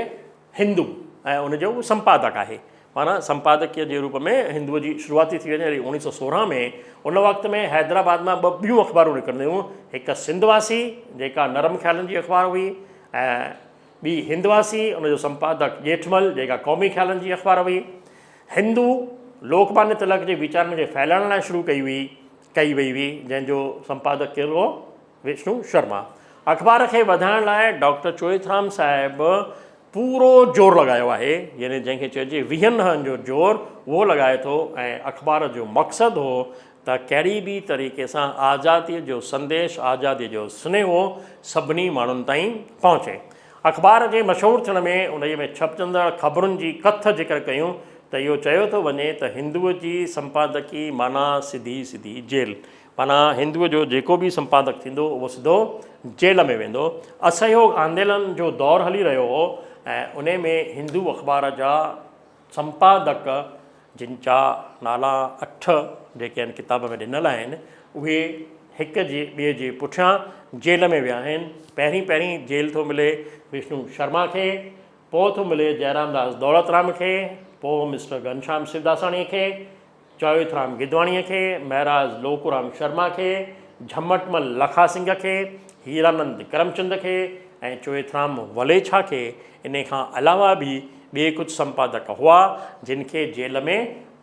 هندو ۽ ان جو سمپادڪ آهي. معنيٰ سمپادڪيء جي روپ ۾ هندوء جي شروعات ٿي وڃي وري 1916 ۾ ان وقت ۾ حيدرآباد مان ٻه ٻيون اخبارون نڪرنديون هيون، هڪ سنڌواسي جيڪا نرم خيالن جي اخبار هئي ۽ ٻي هندواسي ان جو سمپادڪ ڄيٺمل جيڪا قومي خيالن جي اخبار هئي. هندو لوڪمانيه تلڪ جي ويچارن کي ڦهلائڻ لاء شروع ڪئي هئي ڪئي وئي هئي جنهن جو سمپادڪ ڪير هو؟ وشنو شرما. اخبار کي وڌائڻ لاء ڊاڪٽر چوئٿرام صاحب پورو زور لڳايو آهي، يعني جنهن کي چئجي ويهن نهن جو زور اهو لڳائي ٿو ۽ اخبار جو مقصد هو ته ڪهڙي به طريقي سان آزاديء جو سنديش، آزاديء جو سنيهو سڀني ماڻهن تائين پهچي. اخبار جي مشهور ٿيڻ ۾ انهيء ۾ ڇپجندڙ خبرن جي ڪٿ ذڪر ڪيون ته اهو چيو ٿو وڃي ته هندوء جي سمپادڪي معنيٰ سڌي سڌي جيل. معنيٰ هندوء جو جيڪو به سمپادڪ ٿيندو اهو سڌو جيل ۾ ويندو. اسهيوگ آنديلن جو دور هلي رهيو هو ۽ انهي ۾ هندو اخبار جا سمپادڪ جن جا نالا اٺ جيڪي آهن ڪتاب ۾ ڏنل آهن اهي هڪ جي ٻئي جي پٺيان جيل ۾ ويا آهن. پهرين پهرين جيل ٿو ملي وشنو شرما کي، پوء ٿو ملي جئرامداس دولترام کي، پوء مسٽر گهنشام شوداساڻيء کي، چوئٿرام گدواڻيء کي، مهراج لوڪورام شرما کي، جهمٽمل لکا سنگهه کي، هيرانند ڪرمچند کي ۽ چوئٿرام وليڇا کي، انهي کان علاوه به ٻئي ڪجهه سمپادڪ هئا، جن کي جيل ۾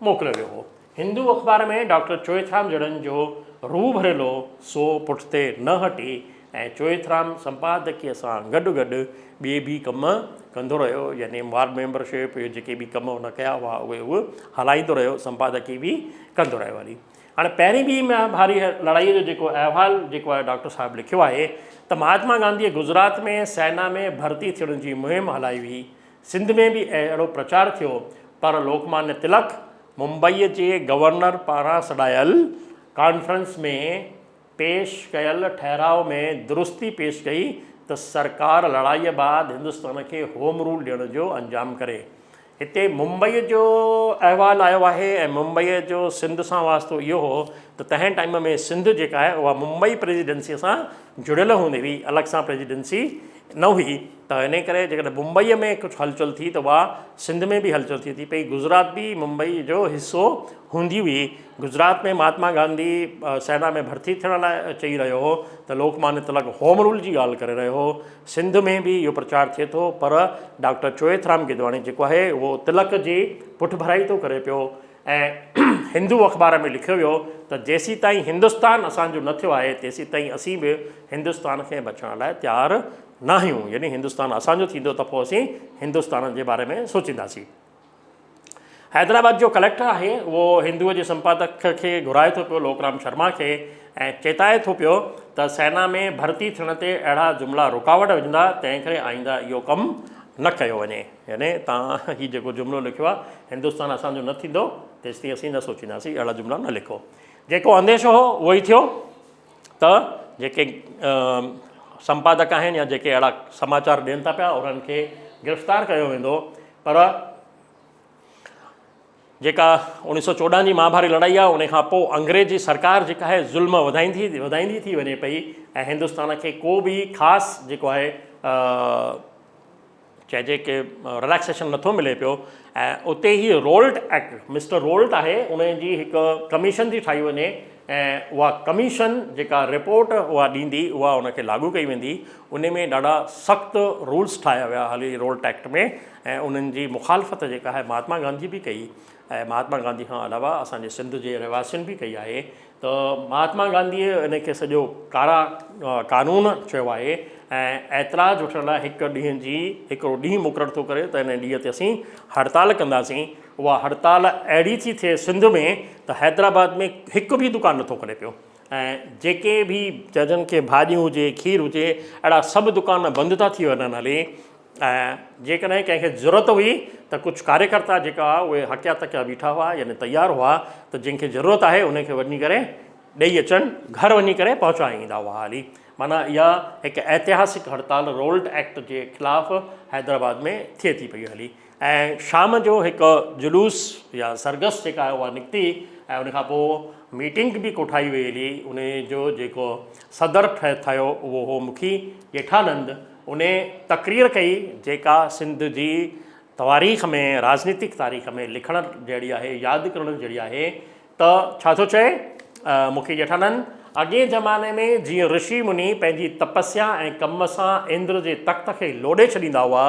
موڪليو ويو هو. هندو اخبار ۾ ڊاڪٽر چوئٿرام جهڙن جو روح ڀريل هو، سو پٺتي نه هٽي ۽ چوئٿرام سمپادڪيء سان گڏ گڏ ٻئي به ڪم ڪندو رهيو يعني وارڊ ميمبر شپ اهي جيڪي به ڪم هن ڪيا هئا اهي هو هلائيندو رهيو سمپادڪي به ڪندو رهيو هلي. هاڻي پهرين ٻي مهاڀاري لڙائيء جو جيڪو احوال جيڪو آهي ڊاڪٽر صاحب لکيو آهي ته مهاتما گانڌيء گجرات ۾ سينا ۾ ڀرتي ٿيڻ جي مهم هلائي هئي. سنڌ ۾ به اهڙو پرچار ٿيو پر لوڪمانيه تلڪ ممبئيء جي گورنر پاران سڏايل ڪانفرنس ۾ پيش ڪيل ٺهراء ۾ درستي پيش ڪئي ته سرڪار لڙائيء بعد هندستان کي هوم رول ڏيڻ جو انجام ڪري. هتي ممبئيء جو احوال آيو آهي ۽ ممبئيء جو سنڌ سان واسطو اهو هو ته تنهن ٽائيم ۾ سنڌ جيڪا آهي اها ممبئي پريزيڊنسيء سان جڙيل هوندي هئي، الڳ سان پريزيڊنسي نه هئي ته انهيء ڪري جيڪڏهن ممبئيء ۾ ڪجهه هلچل ٿي ته اها سنڌ ۾ به هلچل ٿئي ٿي پئي. گجرات به ممبئيء جو حصو هوندي هئي. گجرات ۾ مهاتما گانڌي سينا ۾ ڀرتي ٿيڻ لاء چئي رهيو هو ته لوڪمانيه تلڪ هوم رول جي ڳالهه ڪري رهيو هو. سنڌ ۾ به اهو پرچار ٿئي ٿو پر ڊاڪٽر چوئٿرام گدواڻي جيڪو آهي اهو تلڪ جي پٺڀرائي ٿو ڪري پيو ۽ هندو اخبار ۾ لکيو ويو ته جيسيتائين هندستان اسان جو نه ٿيو آهي تيسيتائين اسين به هندستان کي بچائڻ لاء تيار ناهيون يعني هندستان اسان جو ٿيندو ته پوء اسين هندستان جي باري ۾ سوچينداسين. حيدرآباد جو ڪليڪٽر آهي اهو هندوء جي سمپادڪ کي گهرائي ٿو پيو لوڪرام شرما کي ۽ چيتائي ٿو پيو ته سينا ۾ ڀرتي ٿيڻ تي اهڙا جملا رڪاوٽ وجهندا تنهن ڪري آئنده اهو ڪم نه ڪيو وڃي يعني توهان هي جيڪو جملو لکيو آهي هندستان اسان جو نه ٿيندو تيستائين اسين نه سوچينداسين اهڙا جملا نه لکو جيڪو انديشو هو اهو ئي ٿيو ته جيڪي سمپادڪ آهن يا جيڪي اهڙا سماچار ڏين ٿا پيا انهن کي گرفتار ڪيو ويندو پر جيڪا اوڻيھ سو 14 جي مهاڀاري لڙائي آهي ان کان پوء انگريزي سرڪار جيڪا آهي ظلم وڌائيندي وڌائيندي ٿي وڃي پئي ۽ هندستان کي ڪو به خاص جيڪو آهي چئجي ڪي رليڪسيشن نٿو ملي پيو ۽ اتي هي رولٽ ايڪٽ مسٽر رولٽ آهي ان جي هڪ ڪميشن ٿي ٺاهي وڃي ۽ اها ڪميشن جيڪا رپورٽ اها ڏيندي اها ان کي لاڳو ڪئي ويندي ان ۾ ڏاڍا سخت رولس ٺاهيا ويا هلي رولٽ ايڪٽ ۾ ۽ انهن جي مخالفت جيڪا آهي مهاتما گانڌي به ڪئي ۽ مهاتما گانڌي کان علاوه اسان جي سنڌ جي رهواسين به ڪئي آهي ته مهاتما گانڌيء ان کي سڄو ڪارا قانون چيو آهي ۽ اعتراض وٺڻ لاء هڪ ڏينهن جي هڪڙو ڏينهن مقرر ٿو ڪري ته ان ڏينهن تي اسين هڙتال ڪنداسين اها هڙتال اهڙي ٿي ٿئي سنڌ ۾ ته حيدرآباد ۾ هڪ به دڪان نٿو کلي پيو ۽ جيڪي به چئجن ڪي ڀاڄيون هجي کير هجي اهڙا سڀ دڪان بند ٿا ٿي وڃن هلي ۽ جيڪڏهن ڪنهن کي ضرورت هئي ته ڪجهه ڪاريڪرتا جيڪا هئا اهي هڪيا تڪيا بيٺا هئا يعني تيار هئا ته جنهن کي ضرورت آهي ان کي وڃي ڪري ڏئي اچن گهر وڃي ڪري پهچائي ايندا هئا هلي معنيٰ اها هڪ ائتهاسڪ هڙتال رولٽ ايڪٽ جي خلاف حيدرآباد ۾ ٿئي ٿي پئي هلي ۽ شام جو هڪ جلوس يا سرگس جيڪا آهي اها نڪتي ۽ ان کان پوء ميٽنگ به ڪوٺائي وئي هلي ان جو جيڪو صدر ٺهيو اهو هو مکي ڄيٺانند ان تقرير ڪئي جيڪا سنڌ جي تواريخ ۾ راجنيتڪ تاريخ ۾ لکڻ جهڙي آهي ياد ڪرڻ جهڙي آهي ته ڇا ٿو چئي مکي ڄيٺانند اڳئين زماني ۾ جيئن رشي مني پنهنجي تپسيا ۽ ڪم سان اندر جي تخت کي لوڏي ڇڏيندا هئا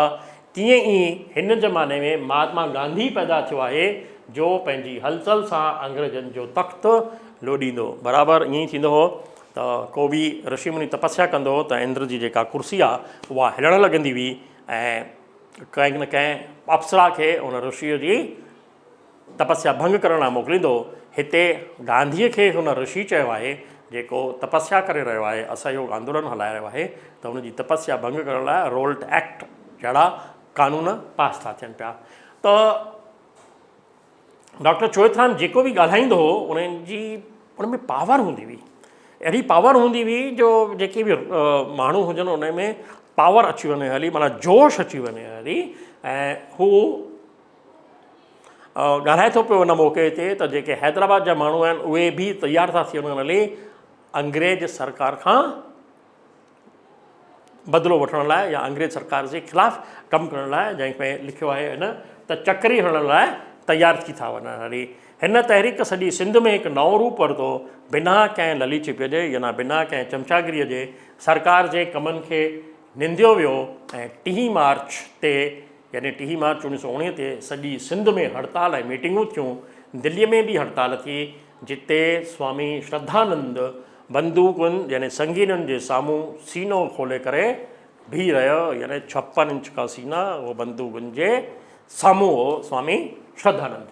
تيئن ئي هن زماني ۾ مهاتما گانڌي پيدا ٿيو آهي جو پنهنجي هلچل سان انگريزن جو تخت لوڏيندو. برابر ائين ئي ٿيندو هو ته ڪو به رشي مني تپسيا ڪندو هو ته اندر جي جيڪا ڪرسي آ اها هلڻ لڳندي هئي ۽ ڪنهن نه ڪنهن اپسرا کي ان رشيء جي تپسيا ڀنگ ڪرڻ لاء موڪليندو هو. هتي گانڌيء کي هن رشي چيو آهي، جيڪو تپسيا ڪري رهيو آهي، اسهيوگ آندولن هلائي رهيو آهي ته هن جي تپسيا ڀنگ ڪرڻ لاء رولٽ ايڪٽ جهڙا قانون پاس ٿا ٿين پيا ته ڊاڪٽر چوئٿرام جيڪو به ڳالهائيندو هو ان جي ان ۾ پاور هوندي هئي. اهڙي پاور هوندي هئي جو جيڪي به ماڻهو هجن ان ۾ پاور اچي وڃي هلي معنيٰ جوش اچي وڃي هلي ۽ هو ڳالهائي ٿو پيو ان موقعي تي ته جيڪي حيدرآباد جا ماڻهو آهن اهي به تيار ٿا ٿي وڃن هلي انگريز سرڪار کان بدلو وٺڻ لاء يا انگريز سرڪار جي خلاف ڪم ڪرڻ لاء جنهن ۾ لکيو آهي هن ته چڪري هڻڻ لاء تيار ٿي ٿا وڃن هلي هن تحريڪ سڄي سنڌ ۾ هڪ نئون روپ ورتو بنا ڪنهن للي چپي جي يعنيٰ بنا ڪنهن چمچاگري جي سرڪار جي ڪمن کي ننديو ويو ۽ ٽيهين مارچ تي يعني ٽيهه مارچ اوڻيهه سؤ اوڻيهه تي سڄي سنڌ ۾ هڙتال ۽ ميٽنگون ٿيون. دليء ۾ به هڙتال ٿي، جتي سوامي شرڌانند بندوقن يعني سنگينن جي سامهون سينو کولي ڪري بيهي رهيو، يعني 56 انچ کا سينا اهو بندوقن جي سامهون هو سوامي شرڌانند.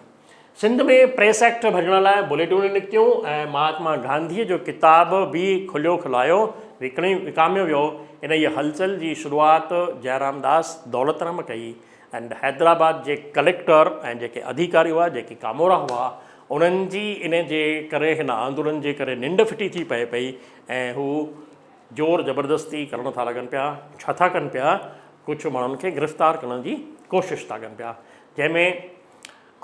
سنڌ ۾ پريس ايڪٽ ڀڃڻ لاء بليٽنون نڪتيون ۽ مهاتما گانڌيء جو ڪتاب به کليو کلايو وڪڻي وڪاميو ويو. انهيء هلچل جي شروعات جئرامداس دولترام ڪئي ۽ حيدرآباد جي ڪليڪٽر ۽ جيڪي اڌيڪاري هئا، جيڪي ڪامورا هئا، انهن جي ان جي ڪري هن آندولن جي ڪري ننڊ ڦٽي ٿي پئي پئي ۽ هو زور زبردستي ڪرڻ ٿا لڳن پيا. ڇا ٿا ڪن پيا؟ ڪجهه ماڻهن کي گرفتار ڪرڻ جي ڪوشش ٿا ڪن پيا، جنهن ۾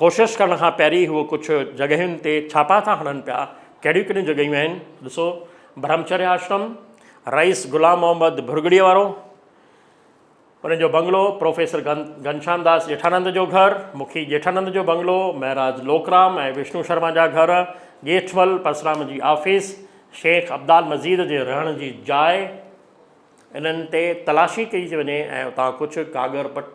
ڪوشش ڪرڻ کان پهرين هو ڪجهه جڳهين تي ڇاپا ٿا هڻن پيا. ڪهڙيون ڪهڙيون جڳهيون آهن ڏسو، برهمچريا آشرم، رئيس غلام محمد ڀرڳڙيء وارو، ان جو بنگلو، پروفيسر گهنشام داس ڄيٺانند جو گهر، مکي ڄيٺانند جو بنگلو، مهراج لوڪرام ۽ وشنو شرما جا گهر، ڄيٺمل پرسرام جي آفيس، شيخ عبدال مجيد جي رهڻ جي جاء، انهن تي تلاشي ڪئي ٿي وڃي ۽ اتان ڪجهه ڪاڳر پٽ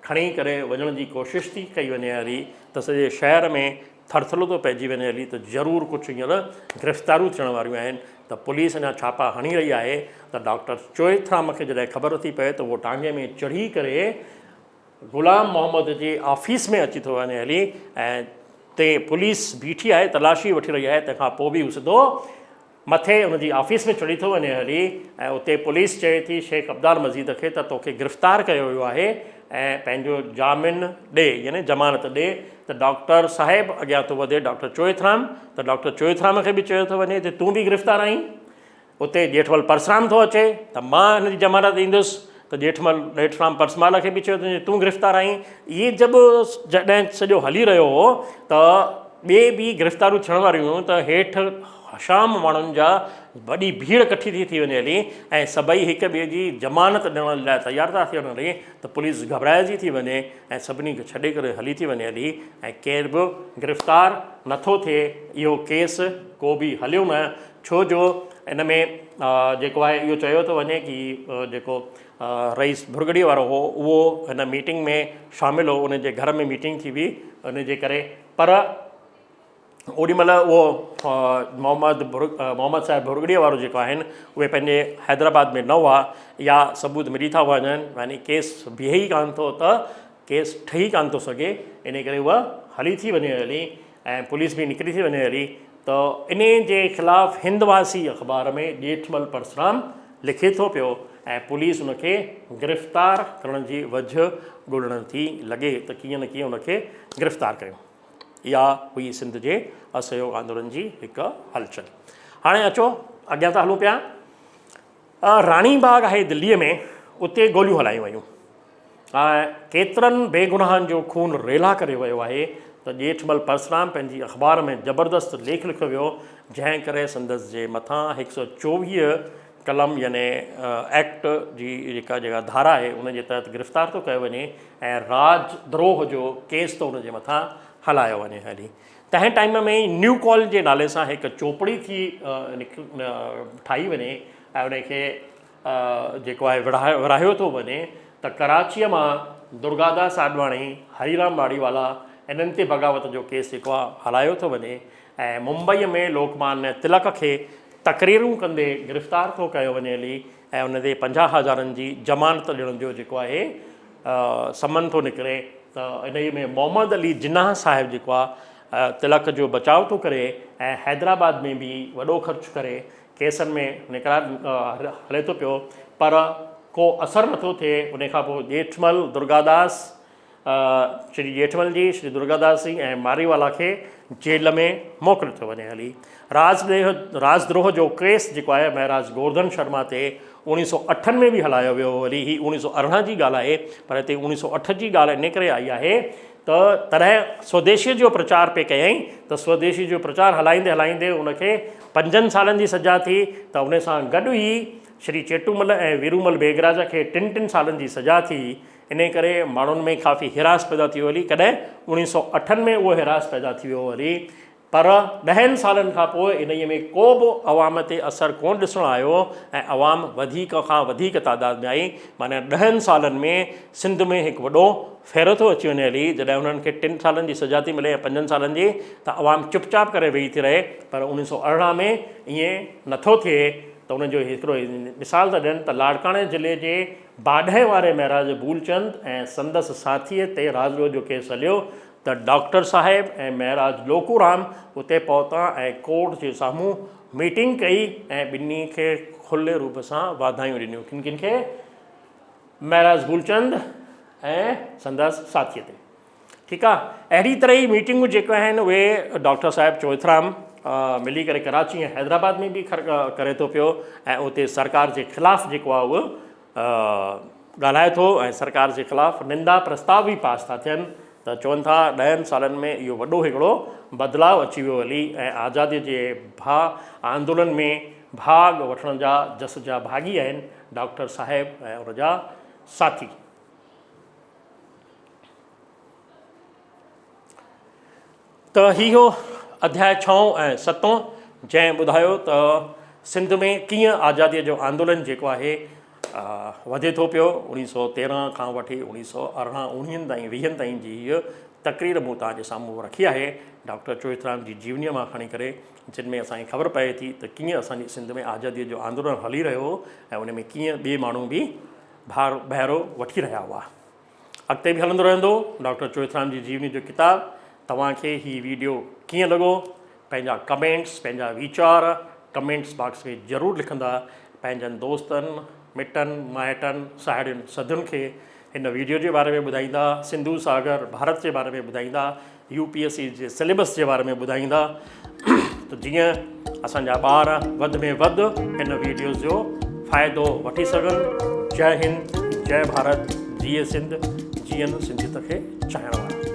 کڻي ڪري وڃڻ جي ڪوشش ٿي ڪئي وڃي هلي ته سڄي شهر ۾ ٿرٿلو ٿو پئجي وڃي هلي ته ضرور ڪجهه هينئر گرفتاريون ٿيڻ واريون آهن ته پوليس اڃا ڇاپا هڻي رهي آهي ته ڊاڪٽر چوئٿرام کي جڏهن خبر ٿي پئي ته اهو ٽانگي ۾ چڙهي ڪري غلام محمد جي آفيس ۾ اچي ٿو وڃي هلي ۽ تي پوليس بيٺي آهي تلاشي وٺي رهي آهي تنهن کان پوء به هو سڌو مٿي ان جي آفيس ۾ چڙهي ٿو وڃي هلي ۽ اتي پوليس چئي ٿي شيخ عبدالمجيد کي ته توکي گرفتار ڪيو ويو آهي ۽ پنهنجو جامن ڏي يعني ضمانت ڏي ته ڊاڪٽر صاحب اڳيان ٿو وڌي ڊاڪٽر چوئٿرام ته ڊاڪٽر چوئٿرام کي به چيو ٿو وڃي ته تون به گرفتار آهين. اتي ڄيٺمل پرسرام ٿو اچي ته مان هن جي ضمانت ڏيندس ته ڄيٺمل ڄيٺرام پرسمال کي به چيو ٿو وڃي تون گرفتار آهين. اهي جب جڏهن سڄو هلي رهيو هو ته ٻئي به گرفتاريون ٿيڻ واريون هيون ته هيٺ هشام ماڻهن جا وڏي ڀيڙ ڪٺي ٿي ٿي وڃي هلي ۽ سڀئي هڪ ٻئي جي ضمانت ڏيڻ لاء تيار ٿا ٿين هلي ته پوليس گهٻرائجي ٿي وڃي ۽ سڀني کي ڇڏي ڪري هلي ٿي وڃي هلي ۽ ڪير به گرفتار نٿو ٿئي اهو ڪيس ڪو به هليو نه ڇو جو ان ۾ جيڪو آهي اهو چيو ٿو وڃي ڪي جيڪو رئيس ڀرڳڙي وارو هو اهو هن ميٽنگ ۾ شامل هو ان جي گهر ۾ ميٽنگ ٿي هئي ان جي ڪري پر اوڏي مهل اهو محمد محمد صاحب ڀرڳڙي وارو جيڪو آهن اهي پنهنجي حيدرآباد ۾ نه هئا يا ثبوت ملي ٿا وڃن يعني ڪيس بيهي ئي ڪانه ٿو ته ڪيس ٺهي ڪانه ٿو سگهي ان ڪري اها هلي ٿي وڃي هلي ۽ پوليس به نڪري ٿي وڃي هلي ته انهي جي خلاف هندواسي اخبار ۾ ڄيٺمل پرسرام لکي ٿو پيو ۽ پوليس ان کي گرفتار ڪرڻ جي وجهه ڳولڻ ٿي لڳي ته ڪيئن نه ڪيئن ان کي گرفتار ڪيون. اها هئي سنڌ جي اسهيوگ آندولن جي هڪ هلچل. هاڻي اچو اڳيان ٿا هلون پيا. راڻي باغ آهي دليء ۾ اتي گوليون هلايون ويون ۽ ڪيترن بيگناهن جو خون ريلا ڪري ويو آهي ته ڄيٺمل پرسرام پنهنجي اخبار ۾ زبردست ليک لکيو ويو جنهن ڪري سندس جي مٿان هڪ سئو 24 قلم يعني ايڪٽ جي جيڪا جيڪا ڌارا آهي ان جي تحت گرفتار ٿو ڪيو وڃي ۽ راج دروهه جو ڪيس ٿو ان جي مٿان هلايو وڃي هلي تنهن ٽائيم ۾ ئي نيو ڪال جي نالي سان هڪ چوپڙي ٿي ٺاهي وڃي ۽ ان کي جيڪو آهي ورهايو ٿو وڃي ته ڪراچيء مان درگاداس آڏواڻي، هريرام ماڙيوالا انهن تي بغاوت جو ڪيس جيڪو آهي هلايو ٿو وڃي ۽ ممبئيء ۾ لوڪمانيه تلڪ کي تقريرون ڪندي گرفتار ٿو ڪيو وڃي هلي ۽ ان تي 50 هزارن جي ضمانت ڏيڻ جو جيڪو آهي سمن ٿو نڪري ته انهيء ۾ محمد علي جناح صاحب جيڪو آهي تلڪ جو بچاء ٿو ڪري ۽ حيدرآباد ۾ به وڏو خرچ ڪري ڪيسن ۾ نڪرا هلي ٿو پيو پر ڪو اثر نٿو ٿئي. ان کان پوء ڄيٺمل درگاداس، شري ڄيٺمل جي، شري درگاداس جي ۽ ماريوالا کي جيل ۾ موڪليو ٿو وڃي هلي. راج راج دروهه جو ڪيس جيڪو آهي مهراج گورڌن شرما تي اوڻيهه سئو اٺن ۾ به هلايو ويو هو هلي. هي اوڻيهه سئو 18 جي ڳالهه آهي پر هتي اوڻيهه سئو اٺ جي ڳالهه ان ڪري آئي آهي ته تڏهن سوديشيء جو پرچار پئي ڪيائين ته سوديشيء جو پرچار هلائيندي هلائيندي ان کي پنجن سالن جي سزا ٿي ته ان سان گڏ ئي شري چيٽومل ۽ ويرومل بيگراج کي ٽن ٽن سالن جي سزا ٿي. انهيء ڪري ماڻهن ۾ ڪافي هراس پيدا ٿي ويو هلي. ڪڏهن اوڻيهه سئو اٺن ۾ اهو هراس پيدا ٿي ويو هلي پر ڏهن سالن کان پوء انهيء ۾ ڪو به عوام تي اثر ڪونه ڏسڻ آيو ۽ عوام وڌيڪ کان وڌيڪ تعداد ۾ آئي. معنيٰ ڏهن سالن ۾ سنڌ ۾ هڪ وڏو ڦيرو ٿو اچي وڃي هلي. جڏهن انهن کي ٽن سالن جي سزا ٿي ملي ۽ پنجن سالن جي ته عوام چپ چاپ ڪري ويهي ٿي رهي پر 1918 ۾ ائين نٿو ٿئي ته ان جو هڪڙو مثال ٿا ڏين ته لاڙڪاڻي ضلعي جي باڊهه واري مهراج بولچند ۽ سندس ساٿيء تي راڄ جو ڪيس هليو ته ته ڊاڪٽر صاحب ۽ مهراج لوڪورام اتي پهتا ۽ ڪورٽ جي سامهون ميٽنگ ڪئي ۽ ٻنهي کي کلي روپ سان واڌايون ڏنيون. ڪن ڪن کي؟ مهراج بولچند ۽ سندس ساٿيء تي. ٺيڪ آ. اهڙي طرح ئي ميٽنگون جيڪي آهن اهي ڊاڪٽر صاحب چوئٿرام ملي ڪري ڪراچي ۽ حيدرآباد ۾ به ڪري ٿو پيو ۽ اتي سرڪار جي خلاف جيڪو آ اهو ڳالهائي ٿو ۽ سرڪار جي خلاف نندا پرستاو به پاس ٿا ٿين ته چون ٿا ڏهن سالن ۾ اهو وڏو هڪڙو بدلاء اچي ويو هلي ۽ آزادي جي ڀا آندولن ۾ ڀاڳ وٺڻ جا جس جا ڀاڳي آهن ڊاڪٽر صاحب ۽ ان جا ساٿي. ته هي هو اڌياء ڇهون ۽ ستون جنهن ٻڌايو ته سنڌ ۾ ڪيئن آزاديء جو آندولن جيڪو آهي وڌي ٿو پيو 1913 کان وٺي 1918 اوڻيهن تائين ويهن تائين جي هيء تقرير مون توهان جي سامهون رکي آهي ڊاڪٽر چوئٿرام جي جيونيء مان کڻي ڪري جن ۾ اسان کي خبر پئي ٿي ته ڪيئن اسان جي سنڌ ۾ آزاديء جو آندولن هلي رهيو هو ۽ ان ۾ ڪيئن ٻئي ماڻهو به ڀار بهرو وٺي رهيا هئا. اڳتي به هلندو رهندو ڊاڪٽر چوئٿرام جي جيوني جو ڪتاب. توهان کي هي ويڊيو ڪيئن لڳو پنهنجا ڪمينٽس پنهنجا ويچار ڪمينٽس باڪس ۾ ضرور لکندا. پنهنجن دوستن مٽن مائٽن ساهيڙين سڌين کي هن ويڊيو جي باري ۾ ٻڌائيندا. سنڌو ساگر ڀارت جي باري ۾ ٻڌائيندا. يو پي ايس سي جي سليبس جي باري ۾ ٻڌائيندا ته جيئن اسان جا ٻار وڌ ۾ وڌ هن ويڊيوز جو فائدو وٺي سگهن. جئه هند جئه ڀارت جيئي سنڌ جيئن سنڌيت کي چاهڻ وارا.